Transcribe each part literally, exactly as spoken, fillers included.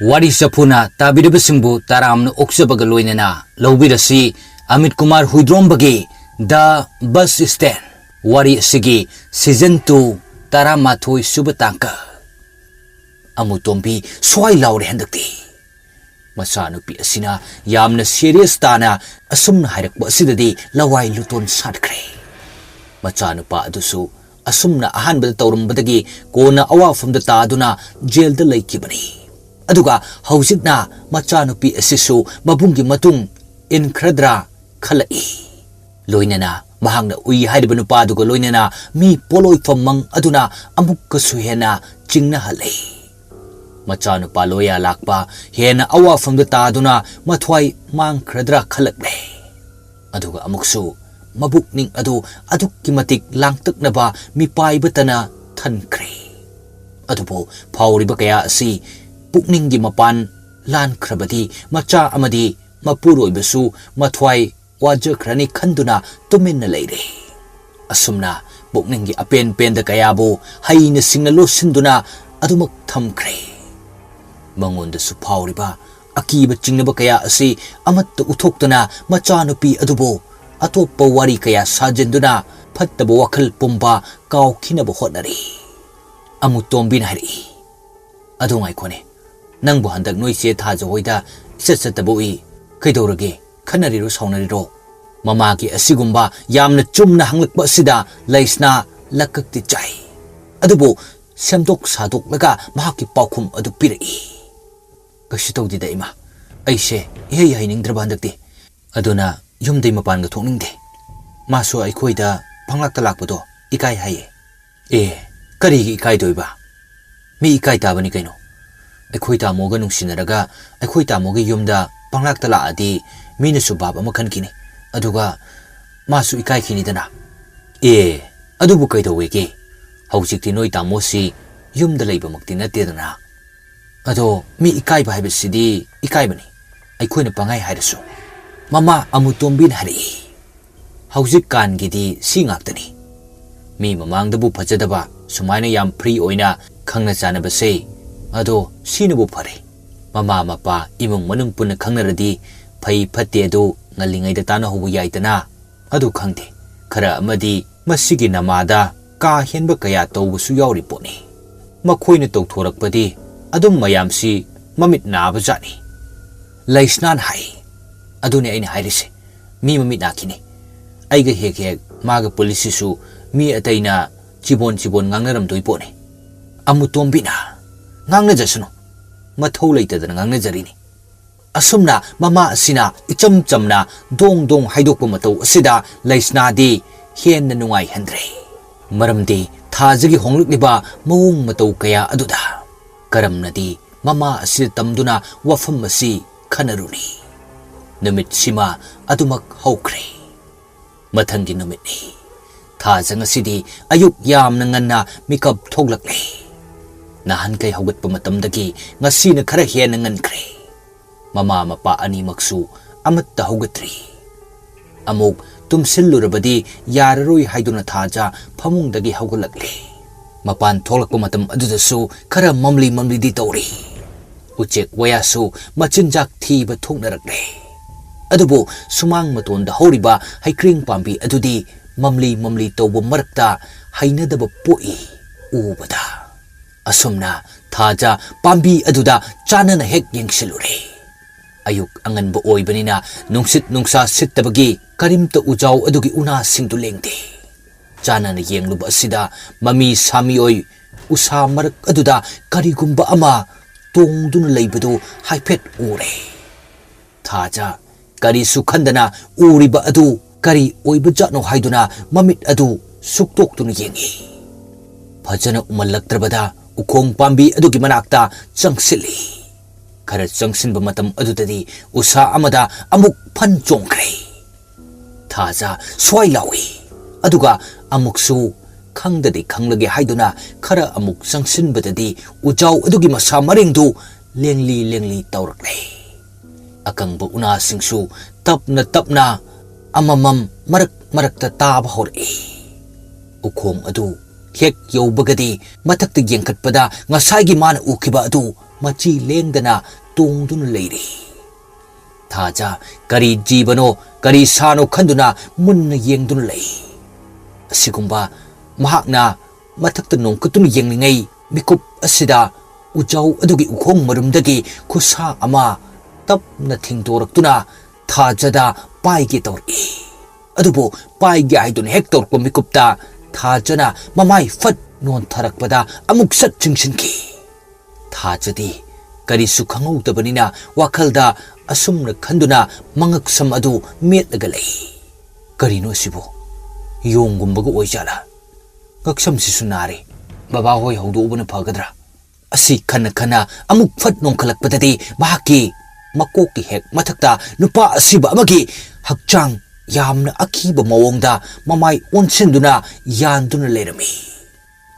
ꯋꯥꯔꯤ ꯆꯐꯨꯅ ꯇꯥꯕꯤꯔꯤꯕꯁꯤꯡꯕꯨ ꯇꯔꯥꯝꯅ ꯑꯣꯛꯆꯕꯒ ꯂꯣꯏꯅꯅ ꯂꯧꯕꯤꯔꯁꯤ Amit Kumar ꯍꯨꯏꯗ꯭ꯔꯣꯝꯕꯒꯤ The Bus Stand ꯋꯥꯔꯤ ꯑꯁꯤꯒꯤ season two ꯇꯔꯥꯃꯥꯊꯣꯏ ꯁꯨꯕ ꯇꯥꯡꯀꯛ꯫ ꯑꯃꯨꯇꯣꯝꯕꯤ ꯁ꯭ꯋꯥꯏ ꯂꯥꯎꯔꯦ ꯍꯟꯗꯛꯇꯤ꯫ ꯃꯆꯥꯅꯨꯄꯤ ꯑꯁꯤꯅ ꯌꯥꯝꯅ serious ꯇꯥꯅ ꯑꯁꯨꯝꯅ ꯍꯥꯏꯔꯛꯄ ꯑꯁꯤꯗꯗꯤ ꯂꯋꯥꯏ ꯂꯨꯇꯣꯟ ꯁꯥꯠꯈ꯭ꯔꯦ꯫ ꯃꯆꯥꯅꯨꯄꯥ ꯑꯗꯨꯁꯨ ꯑꯁꯨꯝꯅ ꯑꯍꯥꯟꯕꯗ ꯇꯧꯔꯝꯕꯗꯒꯤ ꯀꯣꯟꯅ ꯑꯋꯥꯐꯝꯗ ꯇꯥꯗꯨꯅ ꯖꯦꯜꯗ ꯂꯩꯈꯤꯕꯅꯤ꯫ ꯑꯗꯨꯒ ꯍꯧꯖꯤꯛꯅ ꯃꯆꯥꯅꯨꯄꯤ ꯑꯁꯤꯁꯨ ꯃꯕꯨꯡꯒꯤ ꯃꯇꯨꯡ ꯏꯟꯈ꯭ꯔꯗ꯭ꯔꯥ ꯈꯜꯂꯛꯏ꯫ ꯂꯣꯏꯅꯅ ꯃꯍꯥꯛꯅ ꯎꯏ ꯍꯥꯏꯔꯤꯕ ꯅꯨꯄꯥꯗꯨꯒ ꯂꯣꯏꯅꯅ ꯃꯤ ꯄꯣꯠꯂꯣꯏꯐꯝ ꯃꯪ ꯑꯗꯨꯅ ꯑꯃꯨꯛꯀꯁꯨ ꯍꯦꯟꯅ ꯆꯤꯡꯅꯍꯜꯂꯦ꯫ ꯃꯆꯥꯅꯨꯄꯥ ꯂꯣꯌꯥ ꯂꯥꯛꯄ ꯍꯦꯟꯅ ꯑꯋꯥꯐꯝꯗ ꯇꯥꯗꯨꯅ ꯃꯊ꯭ꯋꯥꯏ ꯃꯥꯡꯈ꯭ꯔꯗ꯭ꯔꯥ ꯈꯜꯂꯛꯂꯦ꯫ ꯑꯗꯨꯒ ꯑꯃꯨꯛꯁꯨ ꯃꯕꯨꯛꯅꯤꯡ ꯑꯗꯨ ꯑꯗꯨꯛꯀꯤ ꯃꯇꯤꯛ ꯂꯥꯡꯇꯛꯅꯕ ꯃꯤꯄꯥꯏꯕꯇꯅ ꯊꯟꯈ꯭ꯔꯦ꯫ ꯑꯗꯨꯕꯨ ꯐꯥꯎꯔꯤꯕ ꯀꯌꯥ ꯑꯁꯤ ꯄꯨꯛꯅꯤꯡꯒꯤ ꯃꯄꯥꯟ ꯂꯥꯟꯈ꯭ꯔꯕꯗꯤ ꯃꯆꯥ ꯑꯃꯗꯤ ꯃꯄꯨꯔꯣꯏꯕꯁꯨ ꯃꯊ꯭ꯋꯥꯏ ꯋꯥꯖꯈ꯭ꯔꯅꯤ ꯈꯟꯗꯨꯅ ꯇꯨꯃꯤꯟꯅ ꯂꯩꯔꯦ꯫ ꯑꯁꯨꯝꯅ ꯄꯨꯛꯅꯤꯡꯒꯤ ꯑꯄꯦꯟ ꯄꯦꯟꯗ ꯀꯌꯥꯕꯨ ꯍꯩꯅ ꯁꯤꯡꯅ ꯂꯣꯠꯁꯤꯟꯗꯨꯅ ꯑꯗꯨꯃꯛ ꯊꯝꯈ꯭ꯔꯦ꯫ ꯃꯉꯣꯟꯗꯁꯨ ꯐꯥꯎꯔꯤꯕ ꯑꯀꯤꯕ ꯆꯤꯡꯅꯕ ꯀꯌꯥ ꯑꯁꯤ ꯑꯃꯠꯇ ꯎꯊꯣꯛꯇꯅ ꯃꯆꯥꯅꯨꯄꯤ ꯑꯗꯨꯕꯨ ꯑꯇꯣꯞꯄ ꯋꯥꯔꯤ ꯀꯌꯥ ꯁꯥꯖꯤꯟꯗꯨꯅ ꯐꯠꯇꯕ ꯋꯥꯈꯜ ꯄꯨꯝꯕ ꯀꯥꯎꯈꯤꯅꯕ ꯍꯣꯠꯅꯔꯤ꯫ ꯑꯃꯨꯇꯣꯝꯕꯤꯅ ꯍꯥꯏꯔꯛꯏ, "ꯑꯗꯨ ꯉꯥꯏꯈꯣꯅꯦ, ꯅꯪꯕꯨ ꯍꯟꯗꯛ ꯅꯣꯏ ꯆꯦ ꯊꯥꯖ ꯍꯣꯏꯗ ꯏꯆꯠ ꯆꯠꯇꯕ ꯎꯏ꯫ ꯀꯩꯗꯧꯔꯒꯦ? ꯈꯠꯅꯔꯤꯔꯣ ꯁꯥꯎꯅꯔꯤꯔꯣ?" ꯃꯃꯥꯒꯤ ꯑꯁꯤꯒꯨꯝꯕ ꯌꯥꯝꯅ ꯆꯨꯝꯅ ꯍꯪꯂꯛꯄ ꯑꯁꯤꯗ ꯂꯩꯁꯅꯥ ꯂꯛꯀꯛꯇꯤ ꯆꯥꯏ꯫ ꯑꯗꯨꯕꯨ ꯁꯦꯝꯗꯣꯛ ꯁꯥꯗꯣꯛꯂꯒ ꯃꯍꯥꯛꯀꯤ ꯄꯥꯎꯈꯨꯝ ꯑꯗꯨ ꯄꯤꯔꯛꯏ꯫ "ꯀꯩꯁꯨ ꯇꯧꯗꯦꯗ ꯏꯃꯥ, ꯑꯩꯁꯦ ꯏꯍꯩ ꯍꯩꯅꯤꯡꯗ꯭ꯔꯕ ꯍꯟꯗꯛꯇꯤ꯫ ꯑꯗꯨꯅ ꯌꯨꯝꯗꯩ ꯃꯄꯥꯟꯒ ꯊꯣꯛꯅꯤꯡꯗꯦ꯫ ꯃꯥꯁꯨ ꯑꯩꯈꯣꯏꯗ ꯄꯪꯂꯥꯛꯇ ꯂꯥꯛꯄꯗꯣ ꯏꯀꯥꯏ ꯍꯥꯏꯌꯦ꯫" "ꯑꯦ, ꯀꯔꯤꯒꯤ ꯏꯀꯥꯏꯗꯣꯏꯕ? ꯃꯤ ꯏꯀꯥꯏ ꯇꯥꯕꯅꯤ ꯀꯩꯅꯣ꯫ ꯑꯩꯈꯣꯏ ꯇꯥꯃꯣꯒ ꯅꯨꯡꯁꯤꯅꯔꯒ ꯑꯩꯈꯣꯏ ꯇꯥꯃꯣꯒꯤ ꯌꯨꯝꯗ ꯄꯪꯂꯥꯛꯇ ꯂꯥꯛꯑꯗꯤ ꯃꯤꯅꯁꯨ ꯚꯥꯞ ꯑꯃ ꯈꯟꯈꯤꯅꯤ꯫ ꯑꯗꯨꯒ ꯃꯥꯁꯨ ꯏꯀꯥꯏꯈꯤꯅꯤꯗꯅ꯫" "ꯑꯦ, ꯑꯗꯨꯕꯨ ꯀꯩꯗꯧꯋꯦꯒꯦ? ꯍꯧꯖꯤꯛꯇꯤ ꯅꯣꯏ ꯇꯥꯃꯣꯁꯤ ꯌꯨꯝꯗ ꯂꯩꯕꯃꯛꯇꯤ ꯅꯠꯇꯦꯗꯅ꯫ ꯑꯗꯣ ꯃꯤ ꯏꯀꯥꯏꯕ ꯍꯥꯏꯕꯁꯤꯗꯤ ꯏꯀꯥꯏꯕꯅꯤ, ꯑꯩꯈꯣꯏꯅ ꯄꯪꯍꯥꯏ ꯍꯥꯏꯔꯁꯨ꯫" ꯃꯃꯥ ꯑꯃꯨꯇꯣꯝꯕꯤꯅ ꯍꯥꯏꯔꯛꯏ, "ꯍꯧꯖꯤꯛꯀꯥꯟꯒꯤꯗꯤ ꯁꯤ ꯉꯥꯛꯇꯅꯤ꯫ ꯃꯤ ꯃꯃꯥꯡꯗꯕꯨ ꯐꯖꯗꯕ, ꯁꯨꯃꯥꯏꯅ ꯌꯥꯝ free ꯑꯣꯏꯅ ꯈꯪꯅ ꯆꯥꯟꯅꯕꯁꯦ, ꯑꯗꯣ ꯁꯤꯅꯕꯨ ꯐꯔꯦ꯫ ꯃꯃꯥ ꯃꯄꯥ ꯏꯃꯨꯡ ꯃꯅꯨꯡ ꯄꯨꯟꯅ ꯈꯪꯅꯔꯗꯤ ꯐꯩ ꯐꯠꯇꯦ ꯑꯗꯨ ꯉꯜꯂꯤꯉꯩꯗ ꯇꯥꯟꯅꯍꯧꯕ ꯌꯥꯏꯗꯅ꯫ ꯑꯗꯨ ꯈꯪꯗꯦ, ꯈꯔ ꯑꯃꯗꯤ ꯃꯁꯤꯒꯤ ꯅꯃꯥꯗ ꯀꯥ ꯍꯦꯟꯕ ꯀꯌꯥ ꯇꯧꯕꯁꯨ ꯌꯥꯎꯔꯤ ꯄꯣꯠꯅꯤ꯫ ꯃꯈꯣꯏꯅ ꯇꯧꯊꯣꯔꯛꯄꯗꯤ ꯑꯗꯨꯝ ꯃꯌꯥꯝꯁꯤ ꯃꯃꯤꯠ ꯅꯥꯕꯖꯥꯠꯅꯤ꯫ ꯂꯩꯁꯅꯥꯅ ꯍꯥꯏ, "ꯑꯗꯨꯅꯦ ꯑꯩꯅ ꯍꯥꯏꯔꯤꯁꯦ, ꯃꯤ ꯃꯃꯤꯠ ꯅꯥꯈꯤꯅꯤ꯫ ꯑꯩꯒ ꯍꯦꯛ ꯍꯦꯛ ꯃꯥꯒ ꯄꯨꯜꯂꯤꯁꯤꯁꯨ ꯃꯤ ꯑꯇꯩꯅ ꯆꯤꯕꯣꯟ ꯆꯤꯕꯣꯟ ꯉꯥꯡꯅꯔꯝꯗꯣꯏ ꯄꯣꯠꯅꯤ꯫ ꯑꯃꯨꯇꯣꯝꯕꯤꯅ ꯉꯥꯡꯅꯖꯁꯅꯨ, ꯃꯊꯧ ꯂꯩꯇꯗꯅ ꯉꯥꯡꯅꯖꯔꯤꯅꯤ"꯫ ꯑꯁꯨꯝꯅ ꯃꯃꯥ ꯑꯁꯤꯅ ꯏꯆꯝ ꯆꯝꯅ ꯗꯣꯡ ꯗꯣꯡ ꯍꯥꯏꯗꯣꯛꯄ ꯃꯇꯧ ꯑꯁꯤꯗ ꯂꯩꯁꯅꯥꯗꯤ ꯍꯦꯟꯅ ꯅꯨꯡꯉꯥꯏꯍꯟꯗ꯭ꯔꯦ꯫ ꯃꯔꯝꯗꯤ ꯊꯥꯖꯒꯤ ꯍꯣꯡꯂꯛꯂꯤꯕ ꯃꯑꯣꯡ ꯃꯇꯧ ꯀꯌꯥ ꯑꯗꯨꯗ ꯀꯔꯝꯅꯗꯤ ꯃꯃꯥ ꯑꯁꯤꯗ ꯇꯝꯗꯨꯅ ꯋꯥꯐꯝ ꯑꯁꯤ ꯈꯟꯅꯔꯨꯅꯤ꯫ ꯅꯨꯃꯤꯠꯁꯤꯃ ꯑꯗꯨꯃꯛ ꯍꯧꯈ꯭ꯔꯦ꯫ ꯃꯊꯪꯒꯤ ꯅꯨꯃꯤꯠꯅꯤ꯫ ꯊꯥꯖ ꯉꯁꯤꯗꯤ ꯑꯌꯨꯛ ꯌꯥꯝꯅ ꯉꯟꯅ ꯃꯤꯀꯞ ꯊꯣꯛꯂꯛꯂꯦ꯫ ꯅꯍꯥꯟꯈꯩ ꯍꯧꯒꯠꯄ ꯃꯇꯝꯗꯒꯤ ꯉꯁꯤꯅ ꯈꯔ ꯍꯦꯟꯅ ꯉꯟꯈ꯭ꯔꯦ꯫ ꯃꯃꯥ ꯃꯄꯥ ꯑꯅꯤꯃꯛꯁꯨ ꯑꯃꯠꯇ ꯍꯧꯒꯠꯇ꯭ꯔꯤ꯫ ꯑꯃꯨꯛ ꯇꯨꯝꯁꯤꯜꯂꯨꯔꯕꯗꯤ ꯌꯥꯔꯔꯣꯏ ꯍꯥꯏꯗꯨꯅ ꯊꯥꯖ ꯐꯃꯨꯡꯗꯒꯤ ꯍꯧꯒꯠꯂꯛꯂꯦ꯫ ꯃꯄꯥꯟ ꯊꯣꯛꯂꯛꯄ ꯃꯇꯝ ꯑꯗꯨꯗꯁꯨ ꯈꯔ ꯃꯝꯂꯤ ꯃꯝꯂꯤꯗꯤ ꯇꯧꯔꯤ꯫ ꯎꯆꯦꯛ ꯋꯥꯌꯥꯁꯨ ꯃꯆꯤꯟꯖꯥꯛ ꯊꯤꯕ ꯊꯣꯛꯅꯔꯛꯂꯦ꯫ ꯑꯗꯨꯕꯨ ꯁꯨꯃꯥꯡ ꯃꯇꯣꯟꯗ ꯍꯧꯔꯤꯕ ꯍꯩꯀ꯭ꯔꯦꯡ ꯄꯥꯝꯕꯤ ꯑꯗꯨꯗꯤ ꯃꯝꯂꯤ ꯃꯝꯂꯤ ꯇꯧꯕ ꯃꯔꯛꯇ ꯍꯩꯅꯗꯕ ꯄꯣꯛꯏ ꯎꯕꯗ꯫ ꯑꯁꯨꯝꯅ ꯊꯥꯖ ꯄꯥꯝꯕꯤ ꯑꯗꯨꯗ ꯆꯥꯟꯅꯅ ꯍꯦꯛ ꯌꯦꯡꯁꯤꯜꯂꯨꯔꯦ꯫ ꯑꯌꯨꯛ ꯑꯉꯟꯕ ꯑꯣꯏꯕꯅꯤꯅ ꯅꯨꯡꯁꯤꯠ ꯅꯨꯡꯁꯥ ꯁꯤꯠꯇꯕꯒꯤ ꯀꯔꯤꯝꯇ ꯎꯖꯥꯎ ꯑꯗꯨꯒꯤ ꯎꯅꯥꯁꯤꯡꯗꯨ ꯂꯦꯡꯗꯦ꯫ ꯆꯥꯟꯅꯅ ꯌꯦꯡꯂꯨꯕ ꯑꯁꯤꯗ ꯃꯃꯤ ꯁꯥꯃꯤꯑꯣꯏ ꯎꯁꯥ ꯃꯔꯛ ꯑꯗꯨꯗ ꯀꯔꯤꯒꯨꯝꯕ ꯑꯃ ꯇꯣꯡꯗꯨꯅ ꯂꯩꯕꯗꯨ ꯍꯥꯏꯐꯦꯠ ꯎꯔꯦ꯫ ꯊꯥꯖ ꯀꯔꯤꯁꯨ ꯈꯟꯗꯅ ꯎꯔꯤꯕ ꯑꯗꯨ ꯀꯔꯤ ꯑꯣꯏꯕꯖꯥꯠꯅꯣ ꯍꯥꯏꯗꯨꯅ ꯃꯃꯤꯠ ꯑꯗꯨ ꯁꯨꯛꯇꯣꯛꯇꯨꯅ ꯌꯦꯡꯏ꯫ ꯐꯖꯅ ꯎꯃꯜꯂꯛꯇ꯭ꯔꯕꯗ ꯎꯈꯣꯡ ꯄꯥꯝꯕꯤ ꯑꯗꯨꯒꯤ ꯃꯅꯥꯛꯇ ꯆꯪꯁꯤꯜꯂꯤ꯫ ꯈꯔ ꯆꯪꯁꯤꯟꯕ ꯃꯇꯝ ꯑꯗꯨꯗꯗꯤ ꯎꯁꯥ ꯑꯃꯗ ꯑꯃꯨꯛ ꯐꯟ ꯆꯣꯡꯈ꯭ꯔꯦ꯫ ꯊꯥꯖ ꯁ꯭ꯋꯥꯏ ꯂꯥꯎꯏ꯫ ꯑꯗꯨꯒ ꯑꯃꯨꯛꯁꯨ ꯈꯪꯗꯗꯤ ꯈꯪꯂꯒꯦ ꯍꯥꯏꯗꯨꯅ ꯈꯔ ꯑꯃꯨꯛ ꯆꯪꯁꯤꯟꯕꯗꯗꯤ ꯎꯖꯥꯎ ꯑꯗꯨꯒꯤ ꯃꯁꯥ ꯃꯔꯦꯡꯗꯨ ꯂꯦꯡꯂꯤ ꯂꯦꯡꯂꯤ ꯇꯧꯔꯛꯂꯦ꯫ ꯑꯀꯪꯕ ꯎꯅꯥꯁꯤꯡꯁꯨ ꯇꯞꯅ ꯇꯞꯅ ꯑꯃꯃꯝ ꯃꯔꯛ ꯃꯔꯛꯇ ꯇꯥꯕ ꯍꯧꯔꯛꯏ꯫ ꯎꯈꯣꯡ ꯑꯗꯨ ꯍꯦꯛ ꯌꯧꯕꯒꯗꯤ ꯃꯊꯛꯇ ꯌꯦꯡꯈꯠꯄꯗ ꯉꯁꯥꯏꯒꯤ ꯃꯥꯅ ꯎꯈꯤꯕ ꯑꯗꯨ ꯃꯆꯤ ꯂꯦꯡꯗꯅ ꯇꯣꯡꯗꯨꯅ ꯂꯩꯔꯤ꯫ ꯊꯥꯖ ꯀꯔꯤ ꯖꯤꯕꯅꯣ, ꯀꯔꯤ ꯁꯥꯅꯣ ꯈꯟꯗꯨꯅ ꯃꯨꯟꯅ ꯌꯦꯡꯗꯨꯅ ꯂꯩ꯫ ꯑꯁꯤꯒꯨꯝꯕ ꯃꯍꯥꯛꯅ ꯃꯊꯛꯇ ꯅꯣꯡꯈꯠꯇꯨꯅ ꯌꯦꯡꯂꯤꯉꯩ ꯃꯤꯀꯨꯞ ꯑꯁꯤꯗ ꯎꯖꯥꯎ ꯑꯗꯨꯒꯤ ꯎꯈꯣꯡ ꯃꯔꯨꯝꯗꯒꯤ ꯈꯨꯠꯁꯥ ꯑꯃ ꯇꯞꯅ ꯊꯤꯡꯗꯣꯔꯛꯇꯨꯅ ꯊꯥꯖꯗ ꯄꯥꯏꯒꯦ ꯇꯧꯔꯛꯏ꯫ ꯑꯗꯨꯕꯨ ꯄꯥꯏꯒꯦ ꯍꯥꯏꯗꯨꯅ ꯍꯦꯛ ꯇꯧꯔꯛꯄ ꯃꯤꯀꯨꯞꯇ ꯊꯥꯖꯅ ꯃꯃꯥꯏ ꯐꯠ ꯅꯣꯟꯊꯔꯛꯄꯗ ꯑꯃꯨꯛ ꯁꯠ ꯆꯤꯡꯁꯤꯟꯈꯤ꯫ ꯊꯥꯖꯗꯤ ꯀꯔꯤꯁꯨ ꯈꯪꯍꯧꯗꯕꯅꯤꯅ ꯋꯥꯈꯜꯗ ꯑꯁꯨꯝꯅ ꯈꯟꯗꯨꯅ ꯃꯉꯛꯁꯝ ꯑꯗꯨ ꯃꯦꯠꯂꯒ ꯂꯩ꯫ "ꯀꯔꯤꯅꯣ ꯑꯁꯤꯕꯨ? ꯌꯣꯡꯒꯨꯝꯕꯒ ꯑꯣꯏꯖꯥꯠꯂꯥ? ꯉꯛꯁꯝꯁꯤꯁꯨ ꯅꯥꯔꯦ꯫ ꯕꯕꯥ ꯍꯣꯏ ꯍꯧꯗꯣꯛꯎꯕꯅ ꯐꯒꯗ꯭ꯔꯥ?" ꯑꯁꯤ ꯈꯟꯅ ꯈꯟꯅ ꯑꯃꯨꯛ ꯐꯠ ꯅꯣꯡꯈꯠꯂꯛꯄꯗꯗꯤ ꯃꯍꯥꯛꯀꯤ ꯃꯀꯣꯛꯀꯤ ꯍꯦꯛ ꯃꯊꯛꯇ ꯅꯨꯄꯥ ꯑꯁꯤꯕ ꯑꯃꯒꯤ ꯍꯛꯆꯥꯡ ꯌꯥꯝꯅ ꯑꯀꯤꯕ ꯃꯑꯣꯡꯗ ꯃꯃꯥꯏ ꯑꯣꯟꯁꯤꯟꯗꯨꯅ ꯌꯥꯟꯗꯨꯅ ꯂꯩꯔꯝꯃꯤ꯫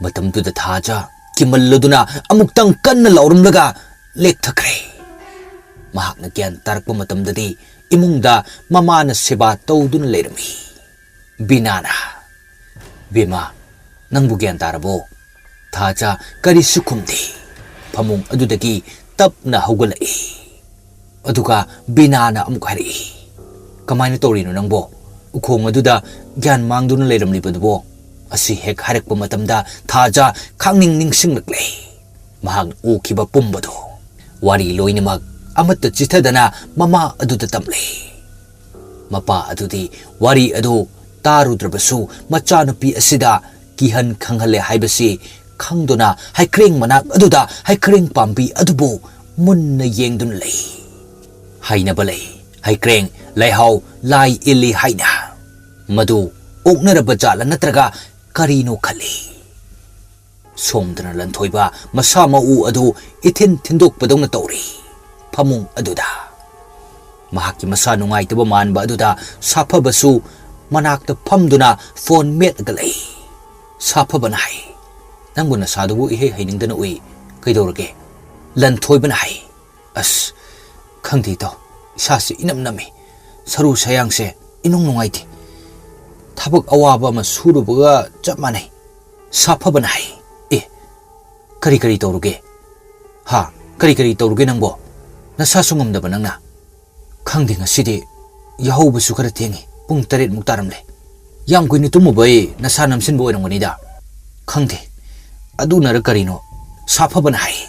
ꯃꯇꯝꯗꯨꯗ ꯊꯥꯖ ꯀꯤꯃꯜꯂꯗꯨꯅ ꯑꯃꯨꯛꯇꯪ ꯀꯟꯅ ꯂꯥꯎꯔꯝꯂꯒ ꯂꯦꯛꯊꯈ꯭ꯔꯦ꯫ ꯃꯍꯥꯛꯅ ꯒ꯭ꯌꯥꯟ ꯇꯥꯔꯛꯄ ꯃꯇꯝꯗꯗꯤ ꯏꯃꯨꯡꯗ ꯃꯃꯥꯅ ꯁꯦꯕꯥ ꯇꯧꯗꯨꯅ ꯂꯩꯔꯝꯃꯤ꯫ ꯕꯤꯅꯥꯅ, "ꯕꯦꯃꯥ, ꯅꯪꯕꯨ ꯒ꯭ꯌꯥꯟ ꯇꯥꯔꯕꯣ?" ꯊꯥꯖ ꯀꯔꯤꯁꯨ ꯈꯨꯝꯗꯦ꯫ ꯐꯃꯨꯡ ꯑꯗꯨꯗꯒꯤ ꯇꯞꯅ ꯍꯧꯒꯠꯂꯛꯏ꯫ ꯑꯗꯨꯒ ꯕꯤꯅꯥꯅ ꯑꯃꯨꯛ ꯍꯥꯏꯔꯛꯏ, "ꯀꯃꯥꯏꯅ ꯇꯧꯔꯤꯅꯣ ꯅꯪꯕꯣ? ꯎꯈꯣꯡ ꯑꯗꯨꯗ ꯒ꯭ꯌꯥꯟ ꯃꯥꯡꯗꯨꯅ ꯂꯩꯔꯝꯂꯤꯕꯗꯨꯕꯣ?" ꯑꯁꯤ ꯍꯦꯛ ꯍꯥꯏꯔꯛꯄ ꯃꯇꯝꯗ ꯊꯥꯖ ꯈꯪꯅꯤꯡ ꯅꯤꯡꯁꯤꯡꯂꯛꯂꯦ꯫ ꯃꯍꯥꯛꯅ ꯎꯈꯤꯕ ꯄꯨꯝꯕꯗꯣ, ꯋꯥꯔꯤ ꯂꯣꯏꯅꯃꯛ ꯑꯃꯠꯇ ꯆꯤꯊꯗꯅ ꯃꯃꯥ ꯑꯗꯨꯗ ꯇꯝꯂꯦ꯫ ꯃꯄꯥ ꯑꯗꯨꯗꯤ ꯋꯥꯔꯤ ꯑꯗꯨ ꯇꯥꯔꯨꯗ꯭ꯔꯕꯁꯨ ꯃꯆꯥꯅꯨꯄꯤ ꯑꯁꯤꯗ ꯀꯤꯍꯟ ꯈꯪꯍꯜꯂꯦ ꯍꯥꯏꯕꯁꯤ ꯈꯪꯗꯨꯅ ꯍꯩꯀ꯭ꯔꯦꯡ ꯃꯅꯥꯛ ꯑꯗꯨꯗ ꯍꯩꯀ꯭ꯔꯦꯡ ꯄꯥꯝꯕꯤ ꯑꯗꯨꯕꯨ ꯃꯨꯟꯅ ꯌꯦꯡꯗꯨꯅ ꯂꯩ꯫ ꯍꯥꯏꯅꯕ ꯂꯩ, ꯍꯩꯀ꯭ꯔꯦꯡ ꯂꯩꯍꯥꯎ ꯂꯥꯏ ꯏꯜꯂꯤ ꯍꯥꯏꯅ꯫ ꯃꯗꯨ ꯑꯣꯛꯅꯔꯕ ꯖꯥꯠꯂ ꯅꯠꯇ꯭ꯔꯒ ꯀꯔꯤꯅꯣ ꯈꯜꯂꯤ꯫ ꯁꯣꯝꯗꯅ ꯂꯟꯊꯣꯏꯕ ꯃꯁꯥ ꯃꯎ ꯑꯗꯨ ꯏꯊꯤꯟ ꯊꯤꯟꯗꯣꯛꯄꯗꯧꯅ ꯇꯧꯔꯤ ꯐꯃꯨꯡ ꯑꯗꯨꯗ꯫ ꯃꯍꯥꯛꯀꯤ ꯃꯁꯥ ꯅꯨꯡꯉꯥꯏꯇꯕ ꯃꯥꯟꯕ ꯑꯗꯨꯗ ꯁꯥꯐꯕꯁꯨ ꯃꯅꯥꯛꯇ ꯐꯝꯗꯨꯅ ꯐꯣꯟ ꯃꯦꯠꯂꯒ ꯂꯩ꯫ ꯁꯥꯐꯕꯅ ꯍꯥꯏ, "ꯅꯪꯕꯨ ꯅꯁꯥꯗꯨꯕꯨ ꯏꯍꯩ ꯍꯩꯅꯤꯡꯗꯅ ꯎꯏ꯫ ꯀꯩꯗꯧꯔꯒꯦ?" ꯂꯟꯊꯣꯏꯕꯅ ꯍꯥꯏ, "ꯑꯁ, ꯈꯪꯗꯦ ꯏꯇꯥꯎ, ꯏꯁꯥꯁꯦ ꯏꯅꯝ ꯅꯝꯃꯤ꯫ ꯁꯔꯨ ꯁꯌꯥꯡꯁꯦ ꯏꯅꯨꯡ ꯅꯨꯡꯉꯥꯏꯇꯦ꯫ ꯊꯕꯛ ꯑꯋꯥꯕ ꯑꯃ ꯁꯨꯔꯨꯕꯒ ꯆꯞ ꯃꯥꯟꯅꯩ꯫ ꯁꯥꯐꯕꯅ ꯍꯥꯏ, "ꯑꯦ, ꯀꯔꯤ ꯀꯔꯤ ꯇꯧꯔꯨꯒꯦ? ꯍꯥ, ꯀꯔꯤ ꯀꯔꯤ ꯇꯧꯔꯨꯒꯦ ꯅꯪꯕꯣ? ꯅꯁꯥꯁꯨ ꯉꯝꯗꯕ ꯅꯪꯅ?" "ꯈꯪꯗꯦ, ꯉꯁꯤꯗꯤ ꯌꯥꯍꯧꯕꯁꯨ ꯈꯔ ꯊꯦꯡꯉꯤ, ꯄꯨꯡ ꯇꯔꯦꯠꯃꯨꯛ ꯇꯥꯔꯝꯂꯦ꯫ ꯌꯥꯝ ꯀꯨꯏꯅ ꯇꯨꯝꯃꯨꯕꯩ ꯅꯁꯥ ꯅꯝꯁꯤꯟꯕ ꯑꯣꯏꯔꯝꯒꯅꯤꯗ꯫" "ꯈꯪꯗꯦ, ꯑꯗꯨꯅꯔ ꯀꯔꯤꯅꯣ, ꯁꯥꯐꯕꯅ ꯍꯥꯏ꯫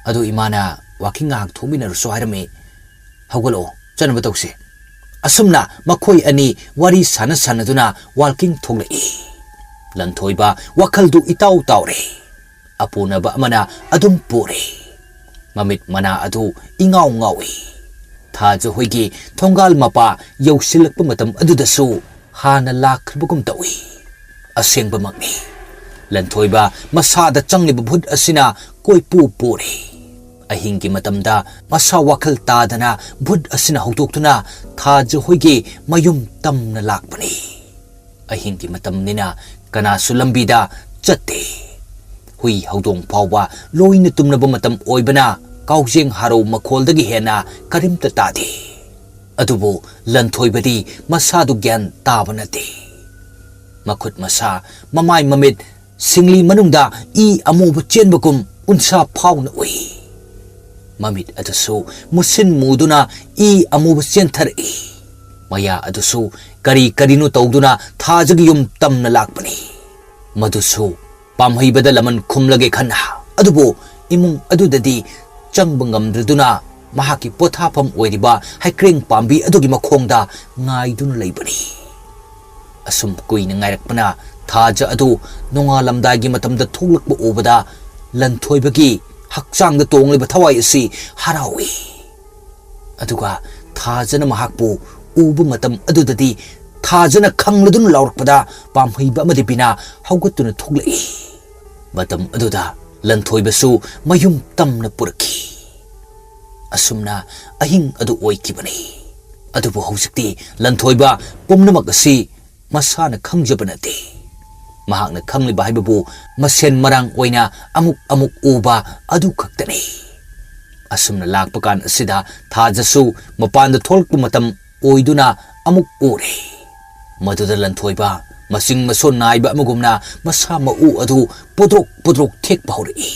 ꯑꯗꯨ ꯏꯃꯥꯅ ꯋꯥꯀꯤꯡ ꯉꯥꯏꯍꯥꯛ ꯊꯣꯛꯃꯤꯟꯅꯔꯨꯁꯣ ꯍꯥꯏꯔꯝꯃꯤ꯫ ꯍꯧꯒꯠꯂꯛꯑꯣ, ꯆꯠꯅꯕ ꯇꯧꯁꯤ꯫" ꯑꯁꯨꯝꯅ ꯃꯈꯣꯏ ꯑꯅꯤ ꯋꯥꯔꯤ ꯁꯥꯟꯅ ꯁꯥꯟꯅꯗꯨꯅ ꯋꯥꯜꯀꯤꯡ ꯊꯣꯛꯂꯛꯏ꯫ ꯂꯟꯊꯣꯏꯕ ꯋꯥꯈꯜꯗꯨ ꯏꯇꯥꯎ ꯇꯥꯎꯔꯦ꯫ ꯑꯄꯨꯅꯕ ꯑꯃꯅ ꯑꯗꯨꯝ ꯄꯨꯔꯦ꯫ ꯃꯃꯤꯠ ꯃꯅꯥ ꯑꯗꯨ ꯏꯉꯥꯎ ꯉꯥꯎꯏ꯫ ꯊꯥꯖ ꯍꯣꯏꯒꯤ ꯊꯣꯡꯒꯥꯜ ꯃꯄꯥ ꯌꯧꯁꯤꯜꯂꯛꯄ ꯃꯇꯝ ꯑꯗꯨꯗꯁꯨ ꯍꯥꯟꯅ ꯂꯥꯛꯈ꯭ꯔꯕꯒꯨꯝ ꯇꯧꯏ꯫ ꯑꯁꯦꯡꯕꯃꯛꯅꯤ꯫ ꯂꯟꯊꯣꯏꯕ ꯃꯁꯥꯗ ꯆꯪꯂꯤꯕ ꯚꯨꯠ ꯑꯁꯤꯅ ꯀꯣꯏꯄꯨ ꯄꯨꯔꯦ꯫ ꯑꯍꯤꯡꯒꯤ ꯃꯇꯝꯗ ꯃꯁꯥ ꯋꯥꯈꯜ ꯇꯥꯗꯅ ꯚꯨꯠ ꯑꯁꯤꯅ ꯍꯧꯗꯣꯛꯇꯨꯅ ꯊꯥꯖ ꯍꯣꯏꯒꯤ ꯃꯌꯨꯝ ꯇꯝꯅ ꯂꯥꯛꯄꯅꯤ꯫ ꯑꯍꯤꯡꯒꯤ ꯃꯇꯝꯅꯤꯅ ꯀꯅꯥꯁꯨ ꯂꯝꯕꯤꯗ ꯆꯠꯇꯦ꯫ ꯍꯨꯏ ꯍꯧꯗꯣꯡ ꯐꯥꯎꯕ ꯂꯣꯏꯅ ꯇꯨꯝꯅꯕ ꯃꯇꯝ ꯑꯣꯏꯕꯅ ꯀꯥꯎꯖꯦꯡ ꯍꯥꯔꯧ ꯃꯈꯣꯜꯗꯒꯤ ꯍꯦꯟꯅ ꯀꯔꯤꯝꯇ ꯇꯥꯗꯦ꯫ ꯑꯗꯨꯕꯨ ꯂꯟꯊꯣꯏꯕꯗꯤ ꯃꯁꯥꯗꯨ ꯒ꯭ꯌꯥꯟ ꯇꯥꯕ ꯅꯠꯇꯦ꯫ ꯃꯈꯨꯠ ꯃꯁꯥ, ꯃꯃꯥꯏ ꯃꯃꯤꯠ, ꯁꯤꯡꯂꯤ ꯃꯅꯨꯡꯗ ꯏ ꯑꯃꯨꯕ ꯆꯦꯟꯕꯒꯨꯝ ꯎꯟꯁꯥ ꯐꯥꯎꯅ ꯎꯏ꯫ ꯃꯃꯤꯠ ꯑꯗꯨꯁꯨ ꯃꯨꯁꯤꯟ ꯃꯨꯗꯨꯅ ꯏ ꯑꯃꯨꯕ ꯆꯦꯟꯊꯔꯛꯏ꯫ ꯃꯌꯥ ꯑꯗꯨꯁꯨ ꯀꯔꯤ ꯀꯔꯤꯅꯣ ꯇꯧꯗꯨꯅ ꯊꯥꯖꯒꯤ ꯌꯨꯝ ꯇꯝꯅ ꯂꯥꯛꯄꯅꯤ꯫ ꯃꯗꯨꯁꯨ ꯄꯥꯝꯍꯩꯕꯗ ꯂꯃꯟ ꯈꯨꯝꯂꯒꯦ ꯈꯟꯅ, ꯑꯗꯨꯕꯨ ꯏꯃꯨꯡ ꯑꯗꯨꯗꯗꯤ ꯆꯪꯕ ꯉꯝꯗ꯭ꯔꯗꯨꯅ ꯃꯍꯥꯛꯀꯤ ꯄꯣꯊꯥꯐꯝ ꯑꯣꯏꯔꯤꯕ ꯍꯩꯀ꯭ꯔꯦꯡ ꯄꯥꯝꯕꯤ ꯑꯗꯨꯒꯤ ꯃꯈꯣꯡꯗ ꯉꯥꯏꯗꯨꯅ ꯂꯩꯕꯅꯤ꯫ ꯑꯁꯨꯝ ꯀꯨꯏꯅ ꯉꯥꯏꯔꯛꯄꯅ ꯊꯥꯖ ꯑꯗꯨ ꯅꯣꯡꯉꯥꯜꯂꯝꯗꯥꯏꯒꯤ ꯃꯇꯝꯗ ꯊꯣꯛꯂꯛꯄ ꯎꯕꯗ ꯂꯟꯊꯣꯏꯕꯒꯤ ꯍꯛꯆꯥꯡꯗ ꯇꯣꯡꯂꯤꯕ ꯊꯋꯥꯏ ꯑꯁꯤ ꯍꯔꯥꯎꯏ꯫ ꯑꯗꯨꯒ ꯊꯥꯖꯅ ꯃꯍꯥꯛꯄꯨ ꯎꯕ ꯃꯇꯝ ꯑꯗꯨꯗꯗꯤ ꯊꯥꯖꯅ ꯈꯪꯂꯗꯨꯅ ꯂꯥꯎꯔꯛꯄꯗ ꯄꯥꯝꯍꯩꯕ ꯑꯃꯗꯤ ꯕꯤꯅꯥ ꯍꯧꯒꯠꯇꯨꯅ ꯊꯣꯛꯂꯛꯏ꯫ ꯃꯇꯝ ꯑꯗꯨꯗ ꯂꯟꯊꯣꯏꯕꯁꯨ ꯃꯌꯨꯝ ꯇꯝꯅ ꯄꯨꯔꯛꯈꯤ꯫ ꯑꯁꯨꯝꯅ ꯑꯍꯤꯡ ꯑꯗꯨ ꯑꯣꯏꯈꯤꯕꯅꯤ꯫ ꯑꯗꯨꯕꯨ ꯍꯧꯖꯤꯛꯇꯤ ꯂꯟꯊꯣꯏꯕ ꯄꯨꯝꯅꯃꯛ ꯑꯁꯤ ꯃꯁꯥꯅ ꯈꯪꯖꯕ ꯅꯠꯇꯦ꯫ ꯃꯍꯥꯛꯅ ꯈꯪꯂꯤꯕ ꯍꯥꯏꯕꯕꯨ ꯃꯁꯦꯟ ꯃꯔꯥꯡ ꯑꯣꯏꯅ ꯑꯃꯨꯛ ꯑꯃꯨꯛ ꯎꯕ ꯑꯗꯨ ꯈꯛꯇꯅꯤ꯫ ꯑꯁꯨꯝꯅ ꯂꯥꯛꯄ ꯀꯥꯟ ꯑꯁꯤꯗ ꯊꯥꯖꯁꯨ ꯃꯄꯥꯟꯗ ꯊꯣꯛꯂꯛꯄ ꯃꯇꯝ ꯑꯣꯏꯗꯨꯅ ꯑꯃꯨꯛ ꯎꯔꯦ꯫ ꯃꯗꯨꯗ ꯂꯟꯊꯣꯏꯕ ꯃꯁꯤꯡ ꯃꯁꯣꯟ ꯅꯥꯏꯕ ꯑꯃꯒꯨꯝꯅ ꯃꯁꯥ ꯃꯎ ꯑꯗꯨ ꯄꯣꯗ꯭ꯔꯣꯛ ꯄꯣꯗ꯭ꯔꯣꯛ ꯊꯦꯛꯄ ꯍꯧꯔꯛꯏ꯫